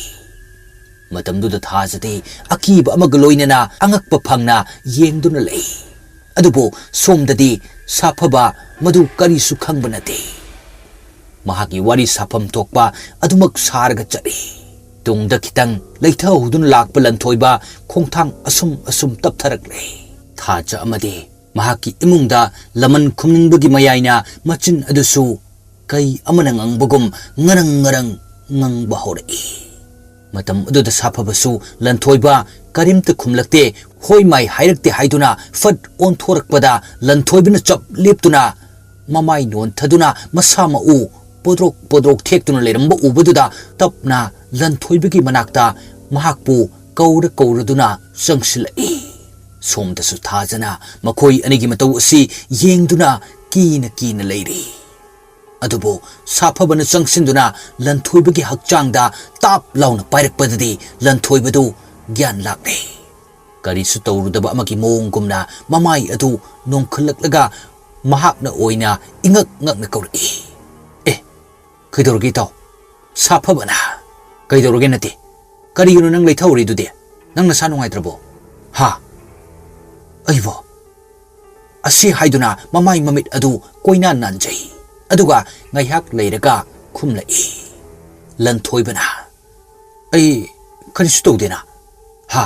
ꯃꯇꯝꯗꯨꯗ ꯊꯥꯖꯗꯤ ꯑꯀꯤꯕ ꯑꯃꯒ ꯂꯣꯏꯅꯅ ꯑꯉꯛꯄ ꯐꯪꯅ ꯌꯦꯡꯗꯨꯅ ꯂꯩ꯫ ꯑꯗꯨꯕꯨ ꯁꯣꯝꯗꯗꯤ ꯁꯥꯐꯕ ꯃꯗꯨ ꯀꯔꯤꯁꯨ ꯈꯪꯕ ꯅꯠꯇꯦ꯫ ꯃꯍꯥꯛꯀꯤ ꯋꯥꯔꯤ ꯁꯥꯐꯝ ꯊꯣꯛꯄ ꯑꯗꯨꯃꯛ ꯁꯥꯔꯒ ꯆꯠꯂꯤ꯫ ꯇꯨꯡꯗ ꯈꯤꯇꯪ ꯂꯩꯊꯍꯧꯗꯨꯅ ꯂꯥꯛꯄ ꯂꯟꯊꯣꯏꯕ ꯈꯣꯡꯊꯥꯡ ꯑꯁꯨꯝ ꯑꯁꯨꯝ ꯇꯞꯊꯔꯛꯂꯦ꯫ ꯊꯥꯖ ꯑꯃꯗꯤ ꯃꯍꯥꯛꯀꯤ ꯏꯃꯨꯡꯗ ꯂꯃꯟ ꯈꯨꯝꯅꯤꯡꯕꯒꯤ ꯃꯌꯥꯏꯅ ꯃꯆꯤꯟ ꯑꯗꯨꯁꯨ ꯀꯩ ꯑꯃꯅ ꯉꯪꯕꯒꯨꯝ ꯉꯔꯪ ꯉꯔꯪ ꯉꯪꯕ ꯍꯧꯔꯛꯏ꯫ ꯃꯇꯝ ꯑꯗꯨꯗ ꯁꯥꯐꯕꯁꯨ ꯂꯟꯊꯣꯏꯕ ꯀꯔꯤꯝꯇ ꯈꯨꯝꯂꯛꯇꯦ, ꯍꯣꯏ ꯃꯥꯏ ꯍꯥꯏꯔꯛꯇꯦ ꯍꯥꯏꯗꯨꯅ ꯐꯠ ꯑꯣꯟꯊꯣꯔꯛꯄꯗ ꯂꯟꯊꯣꯏꯕꯅ ꯆꯞ ꯂꯦꯞꯇꯨꯅ ꯃꯃꯥꯏ ꯅꯣꯟꯊꯗꯨꯅ ꯃꯁꯥ ꯃꯎ ꯄꯣꯗ꯭ꯔꯣꯛ ꯄꯣꯗ꯭ꯔꯣꯛ ꯊꯦꯛꯇꯨꯅ ꯂꯩꯔꯝꯕ ꯎꯕꯗꯨꯗ ꯇꯞꯅ ꯂꯟꯊꯣꯏꯕꯒꯤ ꯃꯅꯥꯛꯇ ꯃꯍꯥꯛꯄꯨ ꯀꯧꯔ ꯀꯧꯔꯗꯨꯅ ꯆꯪꯁꯤꯜꯂꯛꯏ꯫ ꯁꯣꯝꯗꯁꯨ ꯊꯥꯖꯅ ꯃꯈꯣꯏ ꯑꯅꯤꯒꯤ ꯃꯇꯧ ꯑꯁꯤ ꯌꯦꯡꯗꯨꯅ ꯀꯤꯅ ꯀꯤꯅ ꯂꯩꯔꯤ꯫ ꯑꯗꯨꯕꯨ ꯁꯥꯐꯕꯅ ꯆꯪꯁꯤꯟꯗꯨꯅ ꯂꯟꯊꯣꯏꯕꯒꯤ ꯍꯛꯆꯥꯡꯗ ꯇꯥꯞ ꯂꯥꯎꯅ ꯄꯥꯏꯔꯛꯄꯗꯗꯤ ꯂꯟꯊꯣꯏꯕꯗꯨ ꯒ꯭ꯌꯥꯟ ꯂꯥꯛꯂꯦ꯫ ꯀꯔꯤꯁꯨ ꯇꯧꯔꯨꯗꯕ ꯑꯃꯒꯤ ꯃꯑꯣꯡꯒꯨꯝꯅ ꯃꯃꯥꯏ ꯑꯗꯨ ꯅꯣꯡꯈꯠꯂꯛꯂꯒ ꯃꯍꯥꯛꯅ ꯑꯣꯏꯅ ꯏꯉꯛ ꯉꯛꯅ ꯀꯧꯔꯛꯏ꯫ "ꯑꯦ, ꯀꯩꯗꯧꯔꯒꯦ ꯏꯇꯥꯎ?" "ꯁꯥꯐꯕꯅ?" "ꯀꯩꯗꯧꯔꯒꯦ ꯅꯠꯇꯦ, ꯀꯔꯤꯒꯤꯅꯣ ꯅꯪ ꯂꯩꯊꯍꯧꯔꯤꯗꯨꯗꯤ? ꯅꯪ ꯅꯁꯥ ꯅꯨꯡꯉꯥꯏꯇ꯭ꯔꯕꯣ?" "ꯍꯥ? ꯑꯩꯕꯣ?" ꯑꯁꯤ ꯍꯥꯏꯗꯨꯅ ꯃꯃꯥꯏ ꯃꯃꯤꯠ ꯑꯗꯨ ꯀꯣꯏꯅꯥꯟ ꯅꯥꯟꯖꯩ꯫ ꯑꯗꯨꯒ ꯉꯥꯏꯍꯥꯛ ꯂꯩꯔꯒ ꯈꯨꯝꯂꯛꯏ꯫ ꯂꯟꯊꯣꯏꯕꯅ, "ꯑꯩ ꯀꯔꯤꯁꯨ ꯇꯧꯗꯦꯅ?" "ꯍꯥ?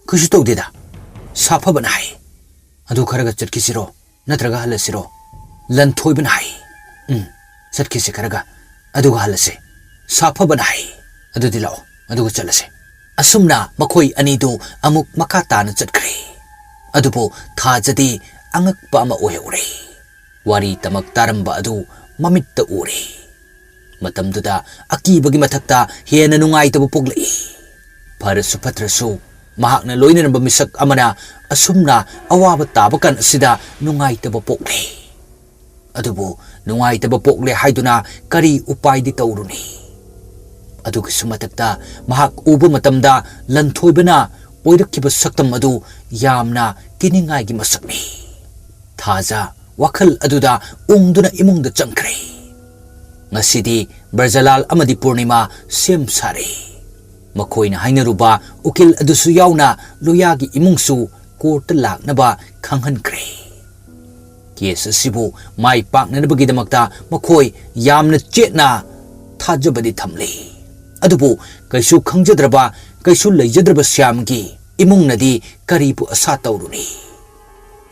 ꯀꯩꯁꯨ ꯇꯧꯗꯦꯗ," ꯁꯥꯐꯕꯅ ꯍꯥꯏ꯫ "ꯑꯗꯨ ꯈꯔꯒ ꯆꯠꯈꯤꯁꯤꯔꯣ, ꯅꯠꯇ꯭ꯔꯒ ꯍꯜꯂꯁꯤꯔꯣ?" ꯂꯟꯊꯣꯏꯕꯅ ꯍꯥꯏ꯫ "ꯎꯝ, ꯆꯠꯈꯤꯁꯤ ꯈꯔꯒ, ꯑꯗꯨꯒ ꯍꯜꯂꯁꯤ," ꯁꯥꯐꯕꯅ ꯍꯥꯏ꯫ "ꯑꯗꯨꯗꯤ ꯂꯥꯛꯑꯣ, ꯑꯗꯨꯒ ꯆꯠꯂꯁꯤ꯫" ꯑꯁꯨꯝꯅ ꯃꯈꯣꯏ ꯑꯅꯤꯗꯨ ꯑꯃꯨꯛ ꯃꯈꯥ ꯇꯥꯅ ꯆꯠꯈ꯭ꯔꯦ꯫ ꯑꯗꯨꯕꯨ ꯊꯥꯖꯗꯤ ꯑꯉꯛꯄ ꯑꯃ ꯑꯣꯏꯍꯧꯔꯦ꯫ ꯋꯥꯔꯤ ꯇꯃꯛ ꯇꯥꯔꯝꯕ ꯑꯗꯨ ꯃꯃꯤꯠꯇ ꯎꯔꯦ꯫ ꯃꯇꯝꯗꯨꯗ ꯑꯀꯤꯕꯒꯤ ꯃꯊꯛꯇ ꯍꯦꯟꯅ ꯅꯨꯡꯉꯥꯏꯇꯕ ꯄꯣꯛꯂꯛꯏ꯫ ꯐꯔꯁꯨ ꯐꯠꯇ꯭ꯔꯁꯨ, ꯃꯍꯥꯛꯅ ꯂꯣꯏꯅꯔꯝꯕ ꯃꯤꯁꯛ ꯑꯃꯅ ꯑꯁꯨꯝꯅ ꯑꯋꯥꯕ ꯇꯥꯕ ꯀꯥꯟ ꯑꯁꯤꯗ ꯅꯨꯡꯉꯥꯏꯇꯕ ꯄꯣꯛꯂꯦ꯫ ꯑꯗꯨꯕꯨ ꯅꯨꯡꯉꯥꯏꯇꯕ ꯄꯣꯛꯂꯦ ꯍꯥꯏꯗꯨꯅ ꯀꯔꯤ ꯎꯄꯥꯏꯗꯤ ꯇꯧꯔꯨꯅꯤ? ꯑꯗꯨꯒꯤꯁꯨ ꯃꯊꯛꯇ ꯃꯍꯥꯛ ꯎꯕ ꯃꯇꯝꯗ ꯂꯟꯊꯣꯏꯕꯅ ꯑꯣꯏꯔꯛꯈꯤꯕ ꯁꯛꯇꯝ ꯑꯗꯨ ꯌꯥꯝꯅ ꯀꯤꯅꯤꯡꯉꯥꯏꯒꯤ ꯃꯁꯛꯅꯤ꯫ ꯊꯥꯖ ꯋꯥꯈꯜ ꯑꯗꯨꯗ ꯎꯪꯗꯨꯅ ꯏꯃꯨꯡꯗ ꯆꯪꯈ꯭ꯔꯦ꯫ ꯉꯁꯤꯗꯤ ꯕ꯭ꯔꯖꯂꯥꯜ ꯑꯃꯗꯤ ꯄꯨꯔꯅꯤꯃꯥ ꯁꯦꯝ ꯁꯥꯔꯦ꯫ ꯃꯈꯣꯏꯅ ꯍꯥꯏꯅꯔꯨꯕ ꯎꯀꯤꯜ ꯑꯗꯨꯁꯨ ꯌꯥꯎꯅ ꯂꯣꯌꯥꯒꯤ ꯏꯃꯨꯡꯁꯨ ꯀꯣꯔꯠꯇ ꯂꯥꯛꯅꯕ ꯈꯪꯍꯟꯈ꯭ꯔꯦ꯫ ꯀꯦꯁ ꯑꯁꯤꯕꯨ ꯃꯥꯏ ꯄꯥꯛꯅꯅꯕꯒꯤꯗꯃꯛꯇ ꯃꯈꯣꯏ ꯌꯥꯝꯅ ꯆꯦꯠꯅ ꯊꯥꯖꯕꯗꯤ ꯊꯝꯂꯤ꯫ ꯑꯗꯨꯕꯨ ꯀꯩꯁꯨ ꯈꯪꯖꯗ꯭ꯔꯕ, ꯀꯩꯁꯨ ꯂꯩꯖꯗ꯭ꯔꯕ ꯁ꯭ꯌꯥꯝꯒꯤ ꯏꯃꯨꯡꯅꯗꯤ ꯀꯔꯤꯕꯨ ꯑꯁꯥ ꯇꯧꯔꯨꯅꯤ?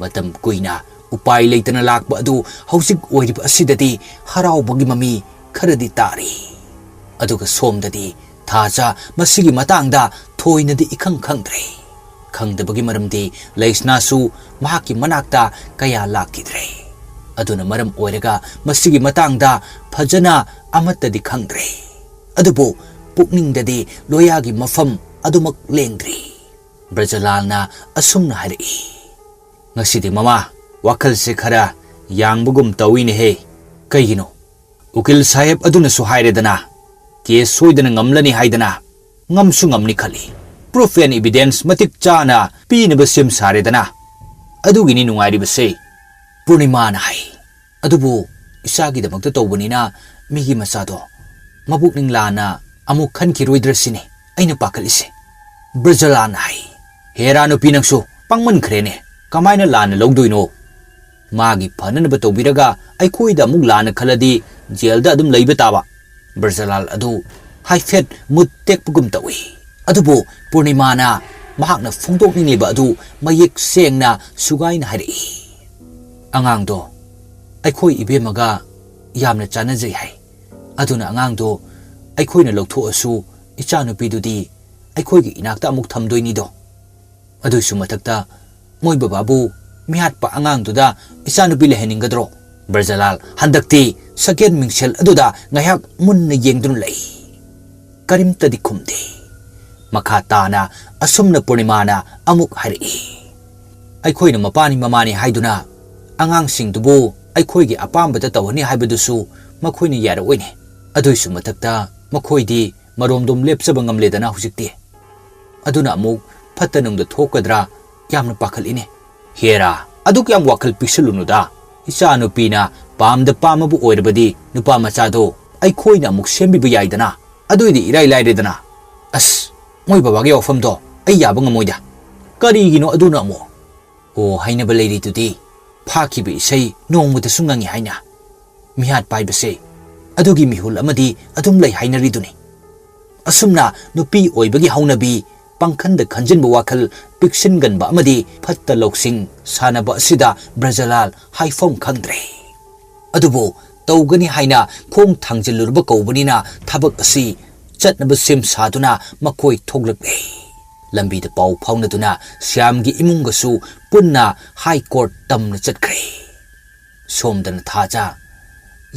ꯃꯇꯝ ꯀꯨꯏꯅ ꯎꯄꯥꯏ ꯂꯩꯇꯅ ꯂꯥꯛꯄ ꯑꯗꯨ ꯍꯧꯖꯤꯛ ꯑꯣꯏꯔꯤꯕ ꯑꯁꯤꯗꯗꯤ ꯍꯔꯥꯎꯕꯒꯤ ꯃꯃꯤ ꯈꯔꯗꯤ ꯇꯥꯔꯤ꯫ ꯑꯗꯨꯒ ꯁꯣꯝꯗꯗꯤ ꯊꯥꯖ ꯃꯁꯤꯒꯤ ꯃꯇꯥꯡꯗ ꯊꯣꯏꯅꯗꯤ ꯏꯈꯪ ꯈꯪꯗ꯭ꯔꯦ꯫ ꯈꯪꯗꯕꯒꯤ ꯃꯔꯝꯗꯤ ꯂꯩꯁꯅꯥꯁꯨ ꯃꯍꯥꯛꯀꯤ ꯃꯅꯥꯛꯇ ꯀꯌꯥ ꯂꯥꯛꯈꯤꯗ꯭ꯔꯦ꯫ ꯑꯗꯨꯅ ꯃꯔꯝ ꯑꯣꯏꯔꯒ ꯃꯁꯤꯒꯤ ꯃꯇꯥꯡꯗ ꯐꯖꯅ ꯑꯃꯠꯇꯗꯤ ꯈꯪꯗ꯭ꯔꯦ꯫ ꯑꯗꯨꯕꯨ ꯄꯨꯛꯅꯤꯡꯗꯗꯤ ꯂꯣꯌꯥꯒꯤ ꯃꯐꯝ ꯑꯗꯨꯃꯛ ꯂꯦꯡꯗ꯭ꯔꯤ꯫ ꯕ꯭ꯔꯖꯂꯥꯜꯅ ꯑꯁꯨꯝꯅ ꯍꯥꯏꯔꯛꯏ, "ꯉꯁꯤꯗꯤ ꯃꯃꯥ, ꯋꯥꯈꯜꯁꯦ ꯈꯔ ꯌꯥꯡꯕꯒꯨꯝ ꯇꯧꯏꯅꯦꯍꯦ꯫ ꯀꯩꯒꯤꯅꯣ? ꯎꯀꯤꯜ ꯁꯥꯍꯦꯕ ꯑꯗꯨꯅꯁꯨ ꯍꯥꯏꯔꯦꯗꯅ, ꯀꯦꯁ ꯁꯣꯏꯗꯅ ꯉꯝꯂꯅꯤ ꯍꯥꯏꯗꯅ꯫ ꯉꯝꯁꯨ ꯉꯝꯅꯤ ꯈꯜꯂꯤ꯫ Proof and evidence ꯃꯇꯤꯛ ꯆꯥꯅ ꯄꯤꯅꯕ ꯁꯦꯝ ꯁꯥꯔꯦꯗꯅ꯫ ꯑꯗꯨꯒꯤꯅꯤ ꯅꯨꯡꯉꯥꯏꯔꯤꯕꯁꯦ꯫" ꯄꯨꯔꯅꯤꯃꯥꯅ ꯍꯥꯏ, "ꯑꯗꯨꯕꯨ ꯏꯆꯥꯒꯤꯗꯃꯛꯇ ꯇꯧꯕꯅꯤꯅ ꯃꯤꯒꯤ ꯃꯆꯥꯗꯣ ꯃꯕꯨꯛꯅꯤꯡ ꯂꯥꯟꯅ ꯑꯃꯨꯛ ꯈꯟꯈꯤꯔꯣꯏꯗ꯭ꯔ ꯁꯤꯅꯤ ꯑꯩꯅ ꯄꯥꯈꯠꯂꯤꯁꯦ꯫" ꯕ꯭ꯔꯖꯂꯥꯜꯅ ꯍꯥꯏ, "ꯍꯦꯔꯥ ꯅꯨꯄꯤ, ꯅꯪꯁꯨ ꯄꯪꯃꯟꯈ꯭ꯔꯦꯅꯦ꯫ ꯀꯃꯥꯏꯅ ꯂꯥꯟꯅ ꯂꯧꯗꯣꯏꯅꯣ? ꯃꯥꯒꯤ ꯐꯅꯅꯕ ꯇꯧꯕꯤꯔꯒ ꯑꯩꯈꯣꯏꯗ ꯑꯃꯨꯛ ꯂꯥꯟꯅ ꯈꯜꯂꯗꯤ ꯖꯦꯜꯗ ꯑꯗꯨꯝ ꯂꯩꯕ ꯇꯥꯕ꯫" ꯕ꯭ꯔꯖꯂꯥꯜ ꯑꯗꯨ ꯍꯥꯏꯐꯦꯠ ꯃꯨꯠ ꯇꯦꯛꯄꯒꯨꯝ ꯇꯧꯏ꯫ ꯑꯗꯨꯕꯨ ꯄꯨꯔꯅꯤꯃꯥꯅ ꯃꯍꯥꯛꯅ ꯐꯣꯡꯗꯣꯛꯅꯤꯡꯂꯤꯕ ꯑꯗꯨ ꯃꯌꯦꯛ ꯁꯦꯡꯅ ꯁꯨꯒꯥꯏꯅ ꯍꯥꯏꯔꯛꯏ꯫ "ꯑꯉꯥꯡꯗꯣ ꯑꯩꯈꯣꯏ ꯏꯕꯦꯝꯃꯒ ꯌꯥꯝꯅ ꯆꯥꯟꯅꯖꯩ ꯍꯥꯏ꯫ ꯑꯗꯨꯅ ꯑꯉꯥꯡꯗꯣ ꯑꯩꯈꯣꯏꯅ ꯂꯧꯊꯣꯛꯑꯁꯨ ꯏꯆꯥꯅꯨꯄꯤꯗꯨꯗꯤ ꯑꯩꯈꯣꯏꯒꯤ ꯏꯅꯥꯛꯇ ꯑꯃꯨꯛ ꯊꯝꯗꯣꯏꯅꯤꯗꯣ꯫ ꯑꯗꯨꯏꯁꯨ ꯃꯊꯛꯇ ꯃꯣꯏ ꯕꯕꯥꯕꯨ ꯃꯤꯍꯥꯠꯄ ꯑꯉꯥꯡꯗꯨꯗ ꯏꯆꯥꯅꯨꯄꯤ ꯂꯩꯍꯟꯅꯤꯡꯒꯗ꯭ꯔꯣ?" ꯕ꯭ꯔꯖꯂꯥꯜ ꯍꯟꯗꯛꯇꯤ ꯁꯀꯦꯠ ꯃꯤꯡꯁꯦꯜ ꯑꯗꯨꯗ ꯉꯥꯏꯍꯥꯛ ꯃꯨꯟꯅ ꯌꯦꯡꯗꯨꯅ ꯂꯩ꯫ ꯀꯔꯤꯝꯇꯗꯤ ꯈꯨꯝꯗꯦ꯫ ꯃꯈꯥ ꯇꯥꯅ ꯑꯁꯨꯝꯅ ꯄꯨꯔꯅꯤꯃꯥꯅ ꯑꯃꯨꯛ ꯍꯥꯏꯔꯛꯏ, "ꯑꯩꯈꯣꯏꯅ ꯃꯄꯥꯅꯤ ꯃꯃꯥꯅꯤ ꯍꯥꯏꯗꯨꯅ ꯑꯉꯥꯡꯁꯤꯡꯗꯨꯕꯨ ꯑꯩꯈꯣꯏꯒꯤ ꯑꯄꯥꯝꯕꯗ ꯇꯧꯍꯟꯅꯤ ꯍꯥꯏꯕꯗꯨꯁꯨ ꯃꯈꯣꯏꯅ ꯌꯥꯔꯛꯑꯣꯏꯅꯦ꯫ ꯑꯗꯨꯏꯁꯨ ꯃꯊꯛꯇ ꯃꯈꯣꯏꯗꯤ ꯃꯔꯣꯝꯗꯣꯝ ꯂꯦꯞꯆꯕ ꯉꯝꯂꯦꯗꯅ ꯍꯧꯖꯤꯛꯇꯤ꯫ ꯑꯗꯨꯅ ꯑꯃꯨꯛ ꯐꯠꯇ ꯅꯨꯡꯗ ꯊꯣꯛꯀꯗ꯭ꯔꯥ ꯌꯥꯝꯅ ꯄꯥꯈꯠꯂꯤꯅꯦ꯫" "ꯍꯦꯔꯥ, ꯑꯗꯨꯛ ꯌꯥꯝ ꯋꯥꯈꯜ ꯄꯤꯛꯁꯜꯂꯨꯅꯨꯗ꯫ "ꯏꯆꯥꯅꯨꯄꯤꯅ ꯄꯥꯝꯗ ꯄꯥꯝꯃꯕꯨ ꯑꯣꯏꯔꯕꯗꯤ ꯅꯨꯄꯥ ꯃꯆꯥꯗꯣ ꯑꯩꯈꯣꯏꯅ ꯑꯃꯨꯛ ꯁꯦꯝꯕꯤꯕ ꯌꯥꯏꯗꯅ, ꯑꯗꯨꯏꯗꯤ ꯏꯔꯥꯏ ꯂꯥꯏꯔꯦꯗꯅ꯫ ꯑꯁ, ꯃꯣꯏ ꯕꯕꯥꯒꯤ ꯋꯥꯐꯝꯗꯣ ꯑꯩ ꯌꯥꯕ ꯉꯝꯃꯣꯏꯗ꯫ ꯀꯔꯤꯒꯤꯅꯣ ꯑꯗꯨꯅ ꯑꯃꯨꯛ?" "ꯑꯣ, ꯍꯥꯏꯅꯕ ꯂꯩꯔꯤꯗꯨꯗꯤ, ꯐꯥꯈꯤꯕ ꯏꯁꯩ ꯅꯣꯡꯃꯗꯁꯨ ꯉꯪꯉꯤ ꯍꯥꯏꯅ꯫ ꯃꯤꯍꯥꯠ ꯄꯥꯏꯕꯁꯦ ꯑꯗꯨꯒꯤ ꯃꯤꯍꯨꯜ ꯑꯃꯗꯤ ꯑꯗꯨꯝ ꯂꯩ ꯍꯥꯏꯅꯔꯤꯗꯨꯅꯤ꯫" ꯑꯁꯨꯝꯅ ꯅꯨꯄꯤ ꯑꯣꯏꯕꯒꯤ ꯍꯧꯅꯕꯤ, ꯄꯥꯡꯈꯟꯗ ꯈꯟꯖꯤꯟꯕ ꯋꯥꯈꯜ, ꯄꯤꯛꯁꯤꯟꯒꯟꯕ ꯑꯃꯗꯤ ꯐꯠꯇ ꯂꯧꯁꯤꯡ ꯁꯥꯟꯅꯕ ꯑꯁꯤꯗ ꯕ꯭ꯔꯖꯂꯥꯜ ꯍꯥꯏꯐꯝ ꯈꯪꯗ꯭ꯔꯦ꯫ ꯑꯗꯨꯕꯨ ꯇꯧꯒꯅꯤ ꯍꯥꯏꯅ ꯈꯣꯡ ꯊꯥꯡꯖꯤꯜꯂꯨꯔꯕ ꯀꯧꯕꯅꯤꯅ ꯊꯕꯛ ꯑꯁꯤ ꯆꯠꯅꯕ ꯁꯦꯝ ꯁꯥꯗꯨꯅ ꯃꯈꯣꯏ ꯊꯣꯛꯂꯛꯂꯦ꯫ ꯂꯝꯕꯤꯗ ꯄꯥꯎ ꯐꯥꯎꯅꯗꯨꯅ ꯁ꯭ꯌꯥꯝꯒꯤ ꯏꯃꯨꯡꯒꯁꯨ ꯄꯨꯟꯅ ꯍꯥꯏ ꯀꯣꯔꯠ ꯇꯝꯅ ꯆꯠꯈ꯭ꯔꯦ꯫ ꯁꯣꯝꯗꯅ ꯊꯥꯖ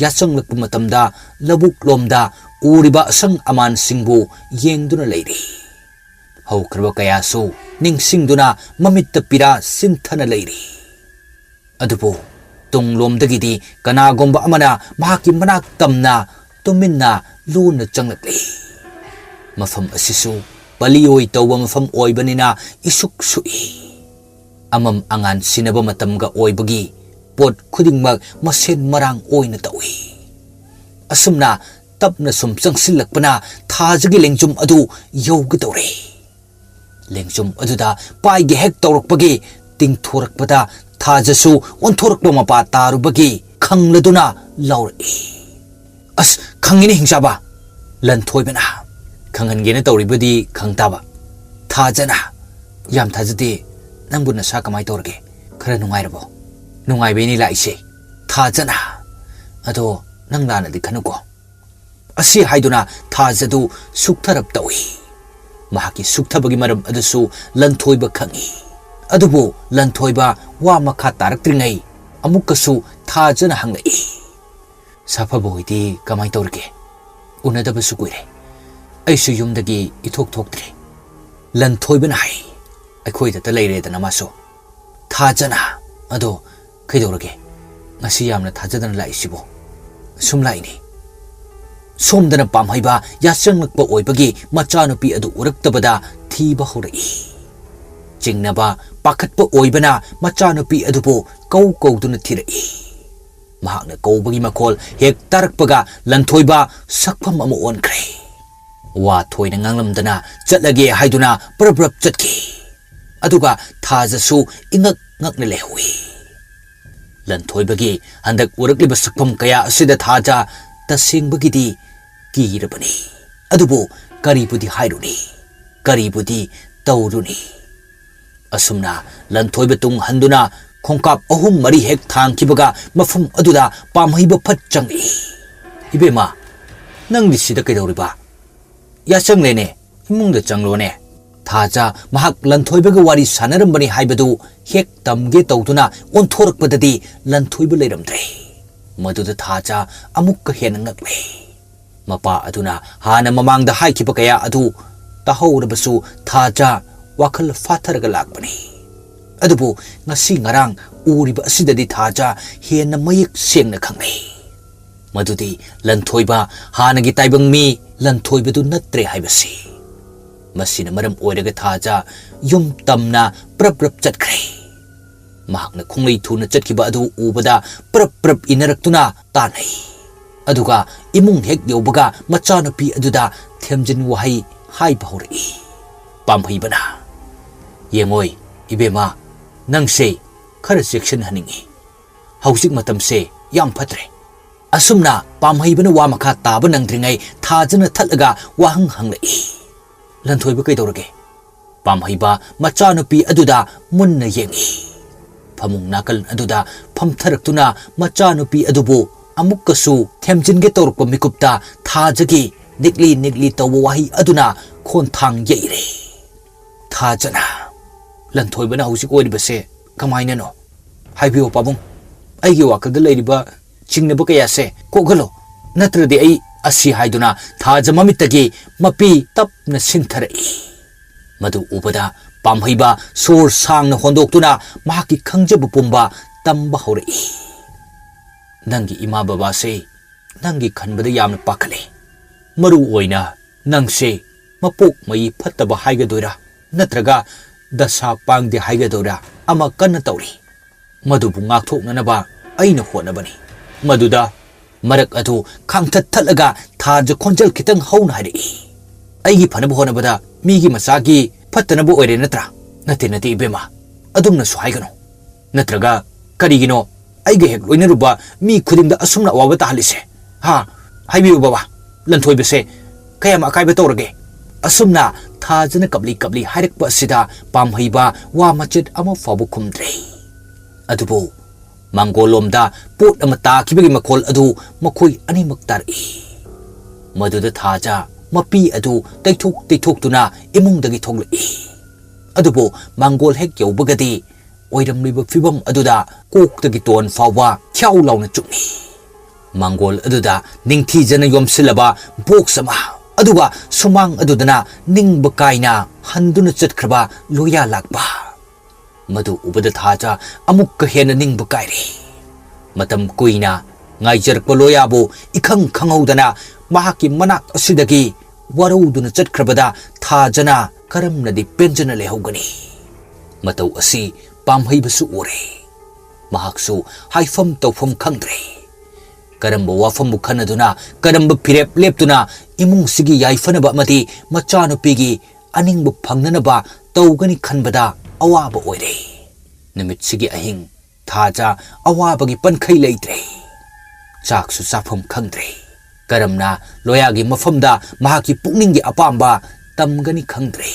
ꯌꯥꯆꯪꯂꯛꯄ ꯃꯇꯝꯗ ꯂꯧꯕꯨꯛ ꯂꯣꯝꯗ ꯎꯔꯤꯕ ꯑꯁꯪ ꯑꯃꯥꯟꯁꯤꯡꯕꯨ ꯌꯦꯡꯗꯨꯅ ꯂꯩꯔꯤ꯫ ꯍꯧꯈ꯭ꯔꯕ ꯀꯌꯥꯁꯨ ꯅꯤꯡꯁꯤꯡꯗꯨꯅ ꯃꯃꯤꯠꯇ ꯄꯤꯔꯥ ꯁꯤꯟꯊꯅ ꯂꯩꯔꯤ꯫ ꯑꯗꯨꯕꯨ ꯇꯨꯡꯂꯣꯝꯗꯒꯤꯗꯤ ꯀꯅꯥꯒꯨꯝꯕ ꯑꯃꯅ ꯃꯍꯥꯛꯀꯤ ꯃꯅꯥꯛ ꯇꯝꯅ ꯇꯨꯃꯤꯟꯅ ꯂꯨꯅ ꯆꯪꯂꯛꯂꯤ꯫ ꯃꯐꯝ ꯑꯁꯤꯁꯨ ꯄꯂꯤ ꯑꯣꯏ ꯇꯧꯕ ꯃꯐꯝ ꯑꯣꯏꯕꯅꯤꯅ ꯏꯁꯨꯛ ꯁꯨꯛꯏ꯫ ꯑꯃꯝ ꯑꯉꯥꯟ ꯁꯤꯟꯅꯕ ꯃꯇꯝꯒ ꯑꯣꯏꯕꯒꯤ ꯄꯣꯠ ꯈꯨꯗꯤꯡꯃꯛ ꯃꯁꯦꯟ ꯃꯔꯥꯡ ꯑꯣꯏꯅ ꯇꯧꯏ꯫ ꯑꯁꯨꯝꯅ ꯇꯞꯅ ꯁꯨꯝ ꯆꯪꯁꯤꯜꯂꯛꯄꯅ ꯊꯥꯖꯒꯤ ꯂꯦꯡꯖꯨꯝ ꯑꯗꯨ ꯌꯧꯒꯗꯧꯔꯦ꯫ ꯂꯦꯡꯖꯨꯝ ꯑꯗꯨꯗ ꯄꯥꯏꯒꯦ ꯍꯦꯛ ꯇꯧꯔꯛꯄꯒꯤ ꯇꯤꯡꯊꯣꯔꯛꯄꯗ ꯊꯥꯖꯁꯨ ꯑꯣꯟꯊꯣꯔꯛꯄ ꯃꯄꯥ ꯇꯥꯔꯨꯕꯒꯤ ꯈꯪꯂꯗꯨꯅ ꯂꯥꯎꯔꯛꯏ꯫ "ꯑꯁ, ꯈꯪꯉꯤꯅꯦ ꯍꯤꯡꯆꯥꯕ!" ꯂꯟꯊꯣꯏꯕꯅ ꯈꯪꯍꯟꯒꯦꯅ ꯇꯧꯔꯤꯕꯗꯤ ꯈꯪ ꯇꯥꯕ꯫ ꯊꯥꯖꯅ, "ꯌꯥꯝ ꯊꯥꯖꯗꯦ꯫ ꯅꯪꯕꯨ ꯅꯁꯥ ꯀꯃꯥꯏ ꯇꯧꯔꯒꯦ? ꯈꯔ ꯅꯨꯡꯉꯥꯏꯔꯕꯣ?" "ꯅꯨꯡꯉꯥꯏꯕꯩꯅꯤ ꯂꯥꯛꯏꯁꯦ, ꯊꯥꯖꯅ꯫ ꯑꯗꯣ ꯅꯪ ꯂꯥꯟꯅꯗꯤ ꯈꯟꯅꯨꯀꯣ꯫" ꯑꯁꯤ ꯍꯥꯏꯗꯨꯅ ꯊꯥꯖꯗꯨ ꯁꯨꯛꯊꯔꯞ ꯇꯧꯏ꯫ ꯃꯍꯥꯛꯀꯤ ꯁꯨꯛꯊꯕꯒꯤ ꯃꯔꯝ ꯑꯗꯨꯁꯨ ꯂꯟꯊꯣꯏꯕ ꯈꯪꯏ꯫ ꯑꯗꯨꯕꯨ ꯂꯟꯊꯣꯏꯕ ꯋꯥ ꯃꯈꯥ ꯇꯥꯔꯛꯇ꯭ꯔꯤꯉꯩ ꯑꯃꯨꯛꯀꯁꯨ ꯊꯥꯖꯅ ꯍꯪꯂꯛꯏ꯫ "ꯁꯥꯐꯕ ꯍꯣꯏꯗꯤ ꯀꯃꯥꯏ ꯇꯧꯔꯤꯒꯦ? ꯎꯅꯗꯕꯁꯨ ꯀꯨꯏꯔꯦ꯫ ꯑꯩꯁꯨ ꯌꯨꯝꯗꯒꯤ ꯏꯊꯣꯛ ꯊꯣꯛꯇ꯭ꯔꯦ꯫" ꯂꯟꯊꯣꯏꯕꯅ ꯍꯥꯏ꯫ "ꯑꯩꯈꯣꯏꯗꯇ ꯂꯩꯔꯦꯗꯅ ꯃꯥꯁꯨ꯫" ꯊꯥꯖꯅ, "ꯑꯗꯣ ꯀꯩꯗꯧꯔꯒꯦ? ꯉꯁꯤ ꯌꯥꯝꯅ ꯊꯥꯖꯗꯅ ꯂꯥꯛꯏꯁꯤꯕꯣ?" "ꯁꯨꯝ ꯂꯥꯛꯏꯅꯤ꯫" ꯁꯣꯝꯗꯅ ꯄꯥꯝꯍꯩꯕ ꯌꯥꯆꯪꯂꯛꯄ ꯑꯣꯏꯕꯒꯤ ꯃꯆꯥꯅꯨꯄꯤ ꯑꯗꯨ ꯎꯔꯛꯇꯕꯗ ꯊꯤꯕ ꯍꯧꯔꯛꯏ꯫ ꯆꯤꯡꯅꯕ, ꯄꯥꯈꯠꯄ ꯑꯣꯏꯕꯅ ꯃꯆꯥꯅꯨꯄꯤ ꯑꯗꯨꯕꯨ ꯀꯧ ꯀꯧꯗꯨꯅ ꯊꯤꯔꯛꯏ꯫ ꯃꯍꯥꯛꯅ ꯀꯧꯕꯒꯤ ꯃꯈꯣꯜ ꯍꯦꯛ ꯇꯥꯔꯛꯄꯒ ꯂꯟꯊꯣꯏꯕ ꯁꯛꯐꯝ ꯑꯃ ꯑꯣꯟꯈ꯭ꯔꯦ꯫ ꯋꯥ ꯊꯣꯏꯅ ꯉꯥꯡꯂꯝꯗꯅ ꯆꯠꯂꯒꯦ ꯍꯥꯏꯗꯨꯅ ꯄ꯭ꯔꯞ ꯄ꯭ꯔꯞ ꯆꯠꯈꯤ꯫ ꯑꯗꯨꯒ ꯊꯥꯖꯁꯨ ꯏꯉꯛ ꯉꯛꯅ ꯂꯩꯍꯧꯏ꯫ ꯂꯟꯊꯣꯏꯕꯒꯤ ꯍꯟꯗꯛ ꯎꯔꯛꯂꯤꯕ ꯁꯛꯐꯝ ꯀꯌꯥ ꯑꯁꯤꯗ ꯊꯥꯖ ꯇꯁꯦꯡꯕꯒꯤꯗꯤ ꯀꯤꯔꯕꯅꯤ꯫ ꯑꯗꯨꯕꯨ ꯀꯔꯤꯕꯨꯗꯤ ꯍꯥꯏꯔꯨꯅꯤ, ꯀꯔꯤꯕꯨꯗꯤ ꯇꯧꯔꯨꯅꯤ? ꯑꯁꯨꯝꯅ ꯂꯟꯊꯣꯏꯕ ꯇꯨꯡ ꯍꯟꯗꯨꯅ ꯈꯣꯡꯀꯥꯞ ꯑꯍꯨꯝ ꯃꯔꯤ ꯍꯦꯛ ꯊꯥꯡꯈꯤꯕꯒ ꯃꯐꯝ ꯑꯗꯨꯗ ꯄꯥꯝꯍꯩꯕ ꯐꯠ ꯆꯪꯂꯛꯏ꯫ "ꯏꯕꯦꯝꯃ, ꯅꯪꯗꯤ ꯁꯤꯗ ꯀꯩꯗꯧꯔꯤꯕ? ꯌꯥꯆꯪꯂꯦꯅꯦ, ꯏꯃꯨꯡꯗ ꯆꯪꯂꯣꯅꯦ꯫" ꯊꯥꯖ ꯃꯍꯥꯛ ꯂꯟꯊꯣꯏꯕꯒ ꯋꯥꯔꯤ ꯁꯥꯟꯅꯔꯝꯕꯅꯤ ꯍꯥꯏꯕꯗꯨ ꯍꯦꯛ ꯇꯝꯒꯦ ꯇꯧꯗꯨꯅ ꯑꯣꯟꯊꯣꯔꯛꯄꯗꯗꯤ ꯂꯟꯊꯣꯏꯕ ꯂꯩꯔꯝꯗ꯭ꯔꯦ꯫ ꯃꯗꯨꯗ ꯊꯥꯖ ꯑꯃꯨꯛꯀ ꯍꯦꯟꯅ ꯉꯛꯂꯦ꯫ ꯃꯄꯥ ꯑꯗꯨꯅ ꯍꯥꯟꯅ ꯃꯃꯥꯡꯗ ꯍꯥꯏꯈꯤꯕ ꯀꯌꯥ ꯑꯗꯨ ꯇꯥꯍꯧꯔꯕꯁꯨ ꯊꯥꯖ ꯋꯥꯈꯜ ꯐꯥꯊꯔꯒ ꯂꯥꯛꯄꯅꯤ꯫ ꯑꯗꯨꯕꯨ ꯉꯁꯤ ꯉꯔꯥꯡ ꯎꯔꯤꯕ ꯑꯁꯤꯗꯗꯤ ꯊꯥꯖ ꯍꯦꯟꯅ ꯃꯌꯦꯛ ꯁꯦꯡꯅ ꯈꯪꯂꯦ꯫ ꯃꯗꯨꯗꯤ ꯂꯟꯊꯣꯏꯕ ꯍꯥꯟꯅꯒꯤ ꯇꯥꯏꯕꯪ ꯃꯤ ꯂꯟꯊꯣꯏꯕꯗꯨ ꯅꯠꯇ꯭ꯔꯦ ꯍꯥꯏꯕꯁꯤ꯫ ꯃꯁꯤꯅ ꯃꯔꯝ ꯑꯣꯏꯔꯒ ꯊꯥꯖ ꯌꯨꯝ ꯇꯝꯅ ꯄ꯭ꯔꯞ ꯄ꯭ꯔꯞ ꯆꯠꯈ꯭ꯔꯦ꯫ ꯃꯍꯥꯛꯅ ꯈꯣꯡꯂꯩ ꯊꯨꯅ ꯆꯠꯈꯤꯕ ꯑꯗꯨ ꯎꯕꯗ ꯄ꯭ꯔꯞ ꯄ꯭ꯔꯞ ꯏꯟꯅꯔꯛꯇꯨꯅ ꯇꯥꯟꯅꯩ꯫ ꯑꯗꯨꯒ ꯏꯃꯨꯡ ꯍꯦꯛ ꯌꯧꯕꯒ ꯃꯆꯥꯅꯨꯄꯤ ꯑꯗꯨꯗ ꯊꯦꯝꯖꯤꯟ ꯋꯥꯍꯩ ꯍꯥꯏꯕ ꯍꯧꯔꯛꯏ꯫ ꯄꯥꯝꯍꯩꯕꯅ, "ꯌꯦꯡꯉꯣꯏ, ꯏꯕꯦꯝꯃ, ꯅꯪꯁꯦ ꯈꯔ ꯆꯦꯛꯁꯤꯟꯍꯟꯅꯤꯡꯏ꯫ ꯍꯧꯖꯤꯛ ꯃꯇꯝꯁꯦ ꯌꯥꯝ ꯐꯠꯇ꯭ꯔꯦ꯫" ꯑꯁꯨꯝꯅ ꯄꯥꯝꯍꯩꯕꯅ ꯋꯥ ꯃꯈꯥ ꯇꯥꯕ ꯅꯪꯗ꯭ꯔꯤꯉꯩ ꯊꯥꯖꯅ ꯊꯠꯂꯒ ꯋꯥꯍꯪ ꯍꯪꯂꯛꯏ꯫ "ꯂꯟꯊꯣꯏꯕ ꯀꯩꯗꯧꯔꯒꯦ?" ꯄꯥꯝꯍꯩꯕ ꯃꯆꯥꯅꯨꯄꯤ ꯑꯗꯨꯗ ꯃꯨꯟꯅ ꯌꯦꯡꯏ꯫ ꯐꯃꯨꯡ ꯅꯥꯀꯜ ꯑꯗꯨꯗ ꯐꯝꯊꯔꯛꯇꯨꯅ ꯃꯆꯥꯅꯨꯄꯤ ꯑꯗꯨꯕꯨ ꯑꯃꯨꯛꯀꯁꯨ ꯊꯦꯝꯖꯤꯟꯒꯦ ꯇꯧꯔꯛꯄ ꯃꯤꯀꯨꯞꯇ ꯊꯥꯖꯒꯤ ꯅꯤꯛꯂꯤ ꯅꯤꯛꯂꯤ ꯇꯧꯕ ꯋꯥꯍꯩ ꯑꯗꯨꯅ ꯈꯣꯟꯊꯥꯡ ꯌꯩꯔꯦ꯫ ꯊꯥꯖꯅ, "ꯂꯟꯊꯣꯏꯕꯅ ꯍꯧꯖꯤꯛ ꯑꯣꯏꯔꯤꯕꯁꯦ ꯀꯃꯥꯏꯅꯅꯣ? ꯍꯥꯏꯕꯤꯌꯨ ꯄꯥꯕꯨꯡ, ꯑꯩꯒꯤ ꯋꯥꯈꯜꯗ ꯂꯩꯔꯤꯕ ꯆꯤꯡꯅꯕ ꯀꯌꯥꯁꯦ ꯀꯣꯛꯍꯜꯂꯣ, ꯅꯠꯇ꯭ꯔꯗꯤ ꯑꯩ ꯑꯁꯤ" ꯍꯥꯏꯗꯨꯅ ꯊꯥꯖ ꯃꯃꯤꯠꯇꯒꯤ ꯃꯄꯤ ꯇꯞꯅ ꯁꯤꯟꯊꯔꯛꯏ꯫ ꯃꯗꯨ ꯎꯕꯗ ꯄꯥꯝꯍꯩꯕ ꯁꯣꯔ ꯁꯥꯡꯅ ꯍꯣꯟꯗꯣꯛꯇꯨꯅ ꯃꯍꯥꯛꯀꯤ ꯈꯪꯖꯕ ꯄꯨꯝꯕ ꯇꯝꯕ ꯍꯧꯔꯛꯏ꯫ "ꯅꯪꯒꯤ ꯏꯃꯥ ꯕꯕꯥꯁꯦ ꯅꯪꯒꯤ ꯈꯟꯕꯗ ꯌꯥꯝꯅ ꯄꯥꯈꯠꯂꯦ꯫ ꯃꯔꯨ ꯑꯣꯏꯅ ꯅꯪꯁꯦ ꯃꯄꯣꯛ ꯃꯩ ꯐꯠꯇꯕ ꯍꯥꯏꯒꯗꯣꯏꯔꯥ, ꯅꯠꯇ꯭ꯔꯒ ꯗꯁꯥ ꯄꯥꯡꯗꯦ ꯍꯥꯏꯒꯗꯧꯔꯥ, ꯑꯃ ꯀꯟꯅ ꯇꯧꯔꯤ꯫ ꯃꯗꯨꯕꯨ ꯉꯥꯛꯊꯣꯛꯅꯅꯕ ꯑꯩꯅ ꯍꯣꯠꯅꯕꯅꯤ꯫ ꯃꯗꯨꯗ ꯃꯔꯛ ꯑꯗꯨ ꯈꯥꯡꯊꯠ ꯊꯠꯂꯒ ꯊꯥꯖ ꯈꯣꯟꯖꯦꯜ ꯈꯤꯇꯪ ꯍꯧꯅ ꯍꯥꯏꯔꯛꯏ, "ꯑꯩꯒꯤ ꯐꯅꯕ ꯍꯣꯠꯅꯕꯗ ꯃꯤꯒꯤ ꯃꯆꯥꯒꯤ ꯐꯠꯇꯅꯕ ꯑꯣꯏꯔꯦ ꯅꯠꯇ꯭ꯔꯥ?" "ꯅꯠꯇꯦ, ꯅꯠꯇꯦ ꯏꯕꯦꯝꯃ, ꯑꯗꯨꯝꯅꯁꯨ ꯍꯥꯏꯒꯅꯨ꯫ ꯅꯠꯇ꯭ꯔꯒ ꯀꯔꯤꯒꯤꯅꯣ ꯑꯩꯒ ꯍꯦꯛ ꯂꯣꯏꯅꯔꯨꯕ ꯃꯤ ꯈꯨꯗꯤꯡꯗ ꯑꯁꯨꯝꯅ ꯑꯋꯥꯕ ꯇꯥꯍꯜꯂꯤꯁꯦ? ꯍꯥ? ꯍꯥꯏꯕꯤꯌꯨ ꯕꯕꯥ, ꯂꯟꯊꯣꯏꯕꯁꯦ ꯀꯌꯥꯝ ꯑꯀꯥꯏꯕ ꯇꯧꯔꯒꯦ?" ꯑꯁꯨꯝꯅ ꯊꯥꯖꯅ ꯀꯞꯂꯤ ꯀꯞꯂꯤ ꯍꯥꯏꯔꯛꯄ ꯑꯁꯤꯗ ꯄꯥꯝꯍꯩꯕ ꯋꯥ ꯃꯆꯦꯠ ꯑꯃ ꯐꯥꯎꯕ ꯈꯨꯝꯗ꯭ꯔꯦ꯫ ꯑꯗꯨꯕꯨ ꯃꯥꯡꯒꯣꯜꯂꯣꯝꯗ ꯄꯣꯠ ꯑꯃ ꯇꯥꯈꯤꯕꯒꯤ ꯃꯈꯣꯜ ꯑꯗꯨ ꯃꯈꯣꯏ ꯑꯅꯤꯃꯛ ꯇꯥꯔꯛꯏ꯫ ꯃꯗꯨꯗ ꯊꯥꯖ ꯃꯄꯤ ꯑꯗꯨ ꯇꯩꯊꯣꯛ ꯇꯩꯊꯣꯛꯇꯨꯅ ꯏꯃꯨꯡꯗꯒꯤ ꯊꯣꯛꯂꯛꯏ꯫ ꯑꯗꯨꯕꯨ ꯃꯥꯡꯒꯣꯜ ꯍꯦꯛ ꯌꯧꯕꯒꯗꯤ ꯑꯣꯏꯔꯝꯂꯤꯕ ꯐꯤꯕꯝ ꯑꯗꯨꯗ ꯀꯣꯛꯇꯒꯤ ꯇꯣꯟ ꯐꯥꯎꯕ ꯈ꯭ꯌꯥꯎ ꯂꯥꯎꯅ ꯆꯨꯞꯃꯤ꯫ ꯃꯥꯡꯒꯣꯜ ꯑꯗꯨꯗ ꯅꯤꯡꯊꯤꯖꯅ ꯌꯣꯝꯁꯤꯜꯂꯕ ꯕꯣꯛꯁ ꯑꯃ, ꯑꯗꯨꯒ ꯁꯨꯃꯥꯡ ꯑꯗꯨꯗꯅ ꯅꯤꯡꯕ ꯀꯥꯏꯅ ꯍꯟꯗꯨꯅ ꯆꯠꯈ꯭ꯔꯕ ꯂꯣꯌꯥ ꯂꯥꯛꯄ꯫ ꯃꯗꯨ ꯎꯕꯗ ꯊꯥꯖ ꯑꯃꯨꯛꯀ ꯍꯦꯟꯅ ꯅꯤꯡꯕ ꯀꯥꯏꯔꯦ꯫ ꯃꯇꯝ ꯀꯨꯏꯅ ꯉꯥꯏꯖꯔꯛꯄ ꯂꯣꯌꯥꯕꯨ ꯏꯈꯪ ꯈꯪꯍꯧꯗꯅ ꯃꯍꯥꯛꯀꯤ ꯃꯅꯥꯛ ꯑꯁꯤꯗꯒꯤ ꯋꯥꯔꯧꯗꯨꯅ ꯆꯠꯈ꯭ꯔꯕꯗ ꯊꯥꯖꯅ ꯀꯔꯝꯅꯗꯤ ꯄꯦꯟꯖꯅ ꯂꯩꯍꯧꯒꯅꯤ? ꯃꯇꯧ ꯑꯁꯤ ꯄꯥꯝꯍꯩꯕꯁꯨ ꯎꯔꯦ꯫ ꯃꯍꯥꯛꯁꯨ ꯍꯥꯏꯐꯝ ꯇꯧꯐꯝ ꯈꯪꯗ꯭ꯔꯦ꯫ ꯀꯔꯝꯕ ꯋꯥꯐꯝꯕꯨ ꯈꯟꯅꯗꯨꯅ, ꯀꯔꯝꯕ ꯐꯤꯔꯦꯞ ꯂꯦꯞꯇꯨꯅ ꯏꯃꯨꯡꯁꯤꯒꯤ ꯌꯥꯏꯐꯅꯕ ꯑꯃꯗꯤ ꯃꯆꯥꯅꯨꯄꯤꯒꯤ ꯑꯅꯤꯡꯕ ꯐꯪꯅꯅꯕ ꯇꯧꯒꯅꯤ ꯈꯟꯕꯗ ꯑꯋꯥꯕ ꯑꯣꯏꯔꯦ꯫ ꯅꯨꯃꯤꯠꯁꯤꯒꯤ ꯑꯍꯤꯡ ꯊꯥꯖ ꯑꯋꯥꯕꯒꯤ ꯄꯟꯈꯩ ꯂꯩꯇ꯭ꯔꯦ꯫ ꯆꯥꯛꯁꯨ ꯆꯥꯐꯝ ꯈꯪꯗ꯭ꯔꯦ꯫ ꯀꯔꯝꯅ ꯂꯣꯌꯥꯒꯤ ꯃꯐꯝꯗ ꯃꯍꯥꯛꯀꯤ ꯄꯨꯛꯅꯤꯡꯒꯤ ꯑꯄꯥꯝꯕ ꯇꯝꯒꯅꯤ ꯈꯪꯗ꯭ꯔꯦ꯫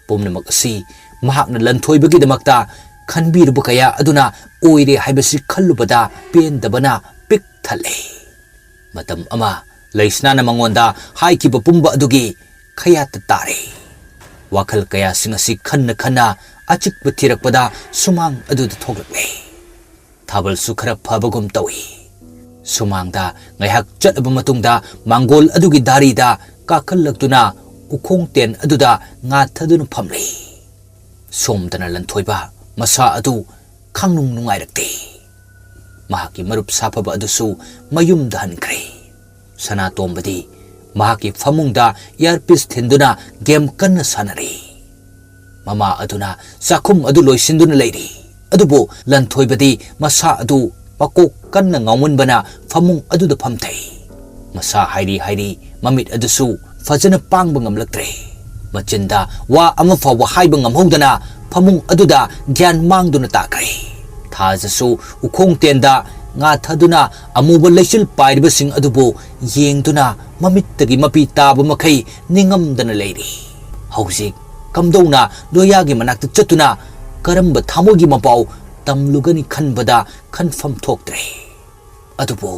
ꯄꯨꯝꯅꯃꯛ ꯑꯁꯤ ꯃꯍꯥꯛꯅ ꯂꯟꯊꯣꯏꯕꯒꯤꯗꯃꯛꯇ ꯈꯟꯕꯤꯔꯨꯕ ꯀꯌꯥ ꯑꯗꯨꯅ ꯑꯣꯏꯔꯦ ꯍꯥꯏꯕꯁꯤ ꯈꯜꯂꯨꯕꯗ ꯄꯦꯟꯗꯕꯅ ꯄꯤꯛ ꯊꯜꯂꯦ꯫ ꯃꯇꯝ ꯑꯃ ꯂꯩꯁꯅꯥꯅ ꯃꯉꯣꯟꯗ ꯍꯥꯏꯈꯤꯕ ꯄꯨꯝꯕ ꯑꯗꯨꯒꯤ ꯈꯌꯥꯠꯇ ꯇꯥꯔꯦ꯫ ꯋꯥꯈꯜ ꯀꯌꯥꯁꯤꯡ ꯑꯁꯤ ꯈꯟꯅ ꯈꯟꯅ ꯑꯆꯤꯛꯄ ꯊꯤꯔꯛꯄꯗ ꯁꯨꯃꯥꯡ ꯑꯗꯨꯗ ꯊꯣꯛꯂꯛꯂꯦ꯫ ꯊꯥꯕꯜꯁꯨ ꯈꯔ ꯐꯕꯒꯨꯝ ꯇꯧꯏ꯫ ꯁꯨꯃꯥꯡꯗ ꯉꯥꯏꯍꯥꯛ ꯆꯠꯂꯕ ꯃꯇꯨꯡꯗ ꯃꯥꯡꯒꯣꯜ ꯑꯗꯨꯒꯤ ꯗꯥꯔꯤꯗ ꯀꯥꯈꯠꯂꯛꯇꯨꯅ ꯎꯈꯣꯡ ꯇꯦꯟ ꯑꯗꯨꯗ ꯉꯥꯊꯗꯨꯅ ꯐꯝꯂꯤ꯫ ꯁꯣꯝꯗꯅ ꯂꯟꯊꯣꯏꯕ ꯃꯁꯥ ꯑꯗꯨ ꯈꯪꯅꯨꯡ ꯅꯨꯡꯉꯥꯏꯔꯛꯇꯦ꯫ ꯃꯍꯥꯛꯀꯤ ꯃꯔꯨꯞ ꯁꯥꯐꯕ ꯑꯗꯨꯁꯨ ꯃꯌꯨꯝꯗ ꯍꯟꯈ꯭ꯔꯦ꯫ ꯁꯅꯥꯇꯣꯝꯕꯗꯤ ꯃꯍꯥꯛꯀꯤ ꯐꯃꯨꯡꯗ ꯏꯌꯥꯔꯄꯤꯁ ꯊꯤꯟꯗꯨꯅ ꯒꯦꯝ ꯀꯟꯅ ꯁꯥꯟꯅꯔꯤ꯫ ꯃꯃꯥ ꯑꯗꯨꯅ ꯆꯥꯛꯈꯨꯝ ꯑꯗꯨ ꯂꯣꯏꯁꯤꯟꯗꯨꯅ ꯂꯩꯔꯤ꯫ ꯑꯗꯨꯕꯨ ꯂꯟꯊꯣꯏꯕꯗꯤ ꯃꯁꯥ ꯑꯗꯨ ꯃꯀꯣꯛ ꯀꯟꯅ ꯉꯥꯎꯃꯟꯕꯅ ꯐꯃꯨꯡ ꯑꯗꯨꯗ ꯐꯝꯊꯩ꯫ ꯃꯁꯥ ꯍꯥꯏꯔꯤ ꯍꯥꯏꯔꯤ, ꯃꯃꯤꯠ ꯑꯗꯨꯁꯨ ꯐꯖꯅ ꯄꯥꯡꯕ ꯉꯝꯂꯛꯇ꯭ꯔꯦ꯫ ꯃꯆꯤꯟꯗ ꯋꯥ ꯑꯃ ꯐꯥꯎꯕ ꯍꯥꯏꯕ ꯉꯝꯍꯧꯗꯅ ꯐꯃꯨꯡ ꯑꯗꯨꯗ ꯒ꯭ꯌꯥꯟ ꯃꯥꯡꯗꯨꯅ ꯇꯥꯈ꯭ꯔꯦ꯫ ꯊꯥꯖꯁꯨ ꯎꯈꯣꯡ ꯇꯦꯟꯗ ꯉꯥꯊꯗꯨꯅ ꯑꯃꯨꯕ ꯂꯩꯆꯤꯜ ꯄꯥꯏꯔꯤꯕꯁꯤꯡ ꯑꯗꯨꯕꯨ ꯌꯦꯡꯗꯨꯅ ꯃꯃꯤꯠꯇꯒꯤ ꯃꯄꯤ ꯇꯥꯕ ꯃꯈꯩ ꯅꯤꯡꯉꯝꯗꯅ ꯂꯩꯔꯤ꯫ ꯍꯧꯖꯤꯛ ꯀꯝꯗꯧꯅ ꯂꯣꯌꯥꯒꯤ ꯃꯅꯥꯛꯇ ꯆꯠꯇꯨꯅ ꯀꯔꯝꯕ ꯊꯃꯣꯏꯒꯤ ꯃꯄꯥꯎ ꯇꯝꯂꯨꯒꯅꯤ ꯈꯟꯕꯗ ꯈꯟꯐꯝ ꯊꯣꯛꯇ꯭ꯔꯦ꯫ ꯑꯗꯨꯕꯨ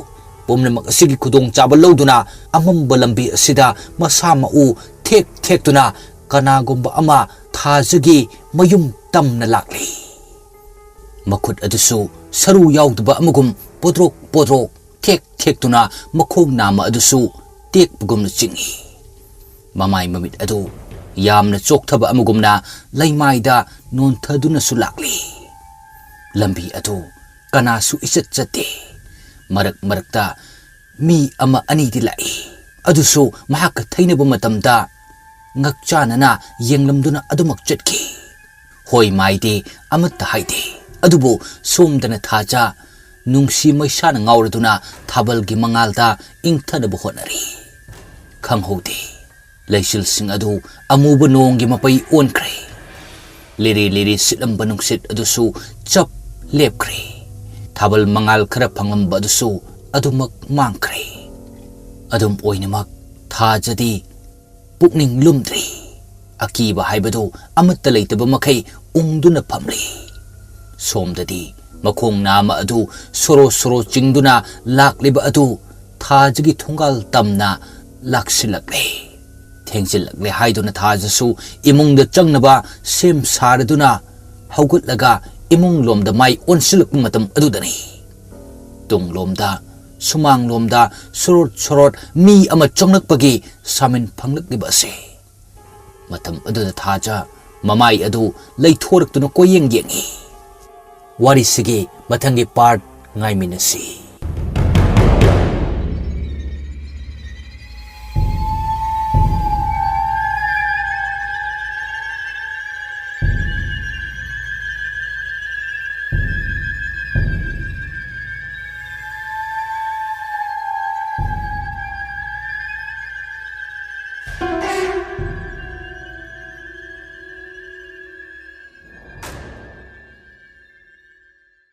ꯄꯨꯝꯅꯃꯛ ꯑꯁꯤꯒꯤ ꯈꯨꯗꯣꯡꯆꯥꯕ ꯂꯧꯗꯨꯅ ꯑꯃꯝꯕ ꯂꯝꯕꯤ ꯑꯁꯤꯗ ꯃꯁꯥ ꯃꯎ ꯊꯦꯛ ꯊꯦꯛꯇꯨꯅ ꯀꯅꯥꯒꯨꯝꯕ ꯑꯃ ꯊꯥꯖꯒꯤ ꯃꯌꯨꯝ ꯇꯝꯅ ꯂꯥꯛꯂꯤ꯫ ꯃꯈꯨꯠ ꯑꯗꯨꯁꯨ ꯁꯔꯨ ꯌꯥꯎꯗꯕ ꯑꯃꯒꯨꯝ ꯄꯣꯗ꯭ꯔꯣꯛ ꯄꯣꯗ꯭ꯔꯣꯛ ꯊꯦꯛ ꯊꯦꯛꯇꯨꯅ ꯃꯈꯣꯡ ꯅꯥꯝꯃ ꯑꯗꯨꯁꯨ ꯇꯦꯛꯄꯒꯨꯝꯅ ꯆꯤꯡꯏ꯫ ꯃꯃꯥꯏ ꯃꯃꯤꯠ ꯑꯗꯨ ꯌꯥꯝꯅ ꯆꯣꯛꯊꯕ ꯑꯃꯒꯨꯝꯅ ꯂꯩꯃꯥꯏꯗ ꯅꯣꯟꯊꯗꯨꯅꯁꯨ ꯂꯥꯛꯂꯤ꯫ ꯂꯝꯕꯤ ꯑꯗꯨ ꯀꯅꯥꯁꯨ ꯏꯆꯠ ꯆꯠꯇꯦ꯫ ꯃꯔꯛ ꯃꯔꯛꯇ ꯃꯤ ꯑꯃ ꯑꯅꯤꯗꯤ ꯂꯥꯛꯏ꯫ ꯑꯗꯨꯁꯨ ꯃꯍꯥꯛꯀ ꯊꯩꯅꯕ ꯃꯇꯝꯗ ꯉꯛꯆꯥꯅꯅ ꯌꯦꯡꯂꯝꯗꯨꯅ ꯑꯗꯨꯃꯛ ꯆꯠꯈꯤ꯫ ꯍꯣꯏ ꯃꯥꯏꯗꯤ ꯑꯃꯠꯇ ꯍꯥꯏꯗꯦ꯫ ꯑꯗꯨꯕꯨ ꯁꯣꯝꯗꯅ ꯊꯥꯖ ꯅꯨꯡꯁꯤ ꯃꯩꯁꯥꯅ ꯉꯥꯎꯔꯗꯨꯅ ꯊꯥꯕꯜꯒꯤ ꯃꯉꯥꯜꯗ ꯏꯪꯊꯅꯕ ꯍꯣꯠꯅꯔꯤ꯫ ꯈꯪꯍꯧꯗꯦ, ꯂꯩꯆꯤꯜꯁꯤꯡ ꯑꯗꯨ ꯑꯃꯨꯕ ꯅꯣꯡꯒꯤ ꯃꯄꯩ ꯑꯣꯟꯈ꯭ꯔꯦ꯫ ꯂꯤꯔꯤ ꯂꯤꯔꯤ ꯁꯤꯠꯂꯝꯕ ꯅꯨꯡꯁꯤꯠ ꯑꯗꯨꯁꯨ ꯆꯞ ꯂꯦꯞꯈ꯭ꯔꯦ꯫ ꯊꯥꯕꯜ ꯃꯉꯥꯜ ꯈꯔ ꯐꯪꯂꯝꯕ ꯑꯗꯨꯁꯨ ꯑꯗꯨꯃꯛ ꯃꯥꯡꯈ꯭ꯔꯦ꯫ ꯑꯗꯨꯝ ꯑꯣꯏꯅꯃꯛ ꯊꯥꯖꯗꯤ ꯄꯨꯛꯅꯤꯡ ꯂꯨꯝꯗ꯭ꯔꯤ꯫ ꯑꯀꯤꯕ ꯍꯥꯏꯕꯗꯨ ꯑꯃꯠꯇ ꯂꯩꯇꯕ ꯃꯈꯩ ꯎꯪꯗꯨꯅ ꯐꯝꯂꯤ꯫ ꯁꯣꯝꯗꯗꯤ ꯃꯈꯣꯡ ꯅꯥꯝꯃ ꯑꯗꯨ ꯁꯣꯔꯣ ꯁꯣꯔꯣ ꯆꯤꯡꯗꯨꯅ ꯂꯥꯛꯂꯤꯕ ꯑꯗꯨ ꯊꯥꯖꯒꯤ ꯊꯣꯡꯒꯥꯜ ꯇꯝꯅ ꯂꯥꯛꯁꯤꯜꯂꯛꯂꯦ꯫ ꯊꯦꯡꯖꯤꯜꯂꯛꯂꯦ ꯍꯥꯏꯗꯨꯅ ꯊꯥꯖꯁꯨ ꯏꯃꯨꯡꯗ ꯆꯪꯅꯕ ꯁꯦꯝ ꯁꯥꯔꯗꯨꯅ ꯍꯧꯒꯠꯂꯒ ꯏꯃꯨꯡ ꯂꯣꯝꯗ ꯃꯥꯏ ꯑꯣꯟꯁꯤꯜꯂꯛꯄ ꯃꯇꯝ ꯑꯗꯨꯗꯅꯤ꯫ ꯇꯨꯡꯂꯣꯝꯗ, ꯁꯨꯃꯥꯡꯂꯣꯝꯗ ꯁꯣꯔꯣꯠ ꯁꯣꯔꯣꯠ ꯃꯤ ꯑꯃ ꯆꯪꯂꯛꯄꯒꯤ ꯁꯥꯃꯤꯟ ꯐꯪꯂꯛꯂꯤꯕ ꯑꯁꯤ꯫ ꯃꯇꯝ ꯑꯗꯨꯗ ꯊꯥꯖ ꯃꯃꯥꯏ ꯑꯗꯨ ꯂꯩꯊꯣꯔꯛꯇꯨꯅ ꯀꯣꯏꯌꯦꯡ ꯌꯦꯡꯏ꯫ ꯋꯥꯔꯤꯁꯤꯒꯤ ꯃꯊꯪꯒꯤ ꯄꯥꯔꯠ ꯉꯥꯏꯃꯤꯟꯅꯁꯤ꯫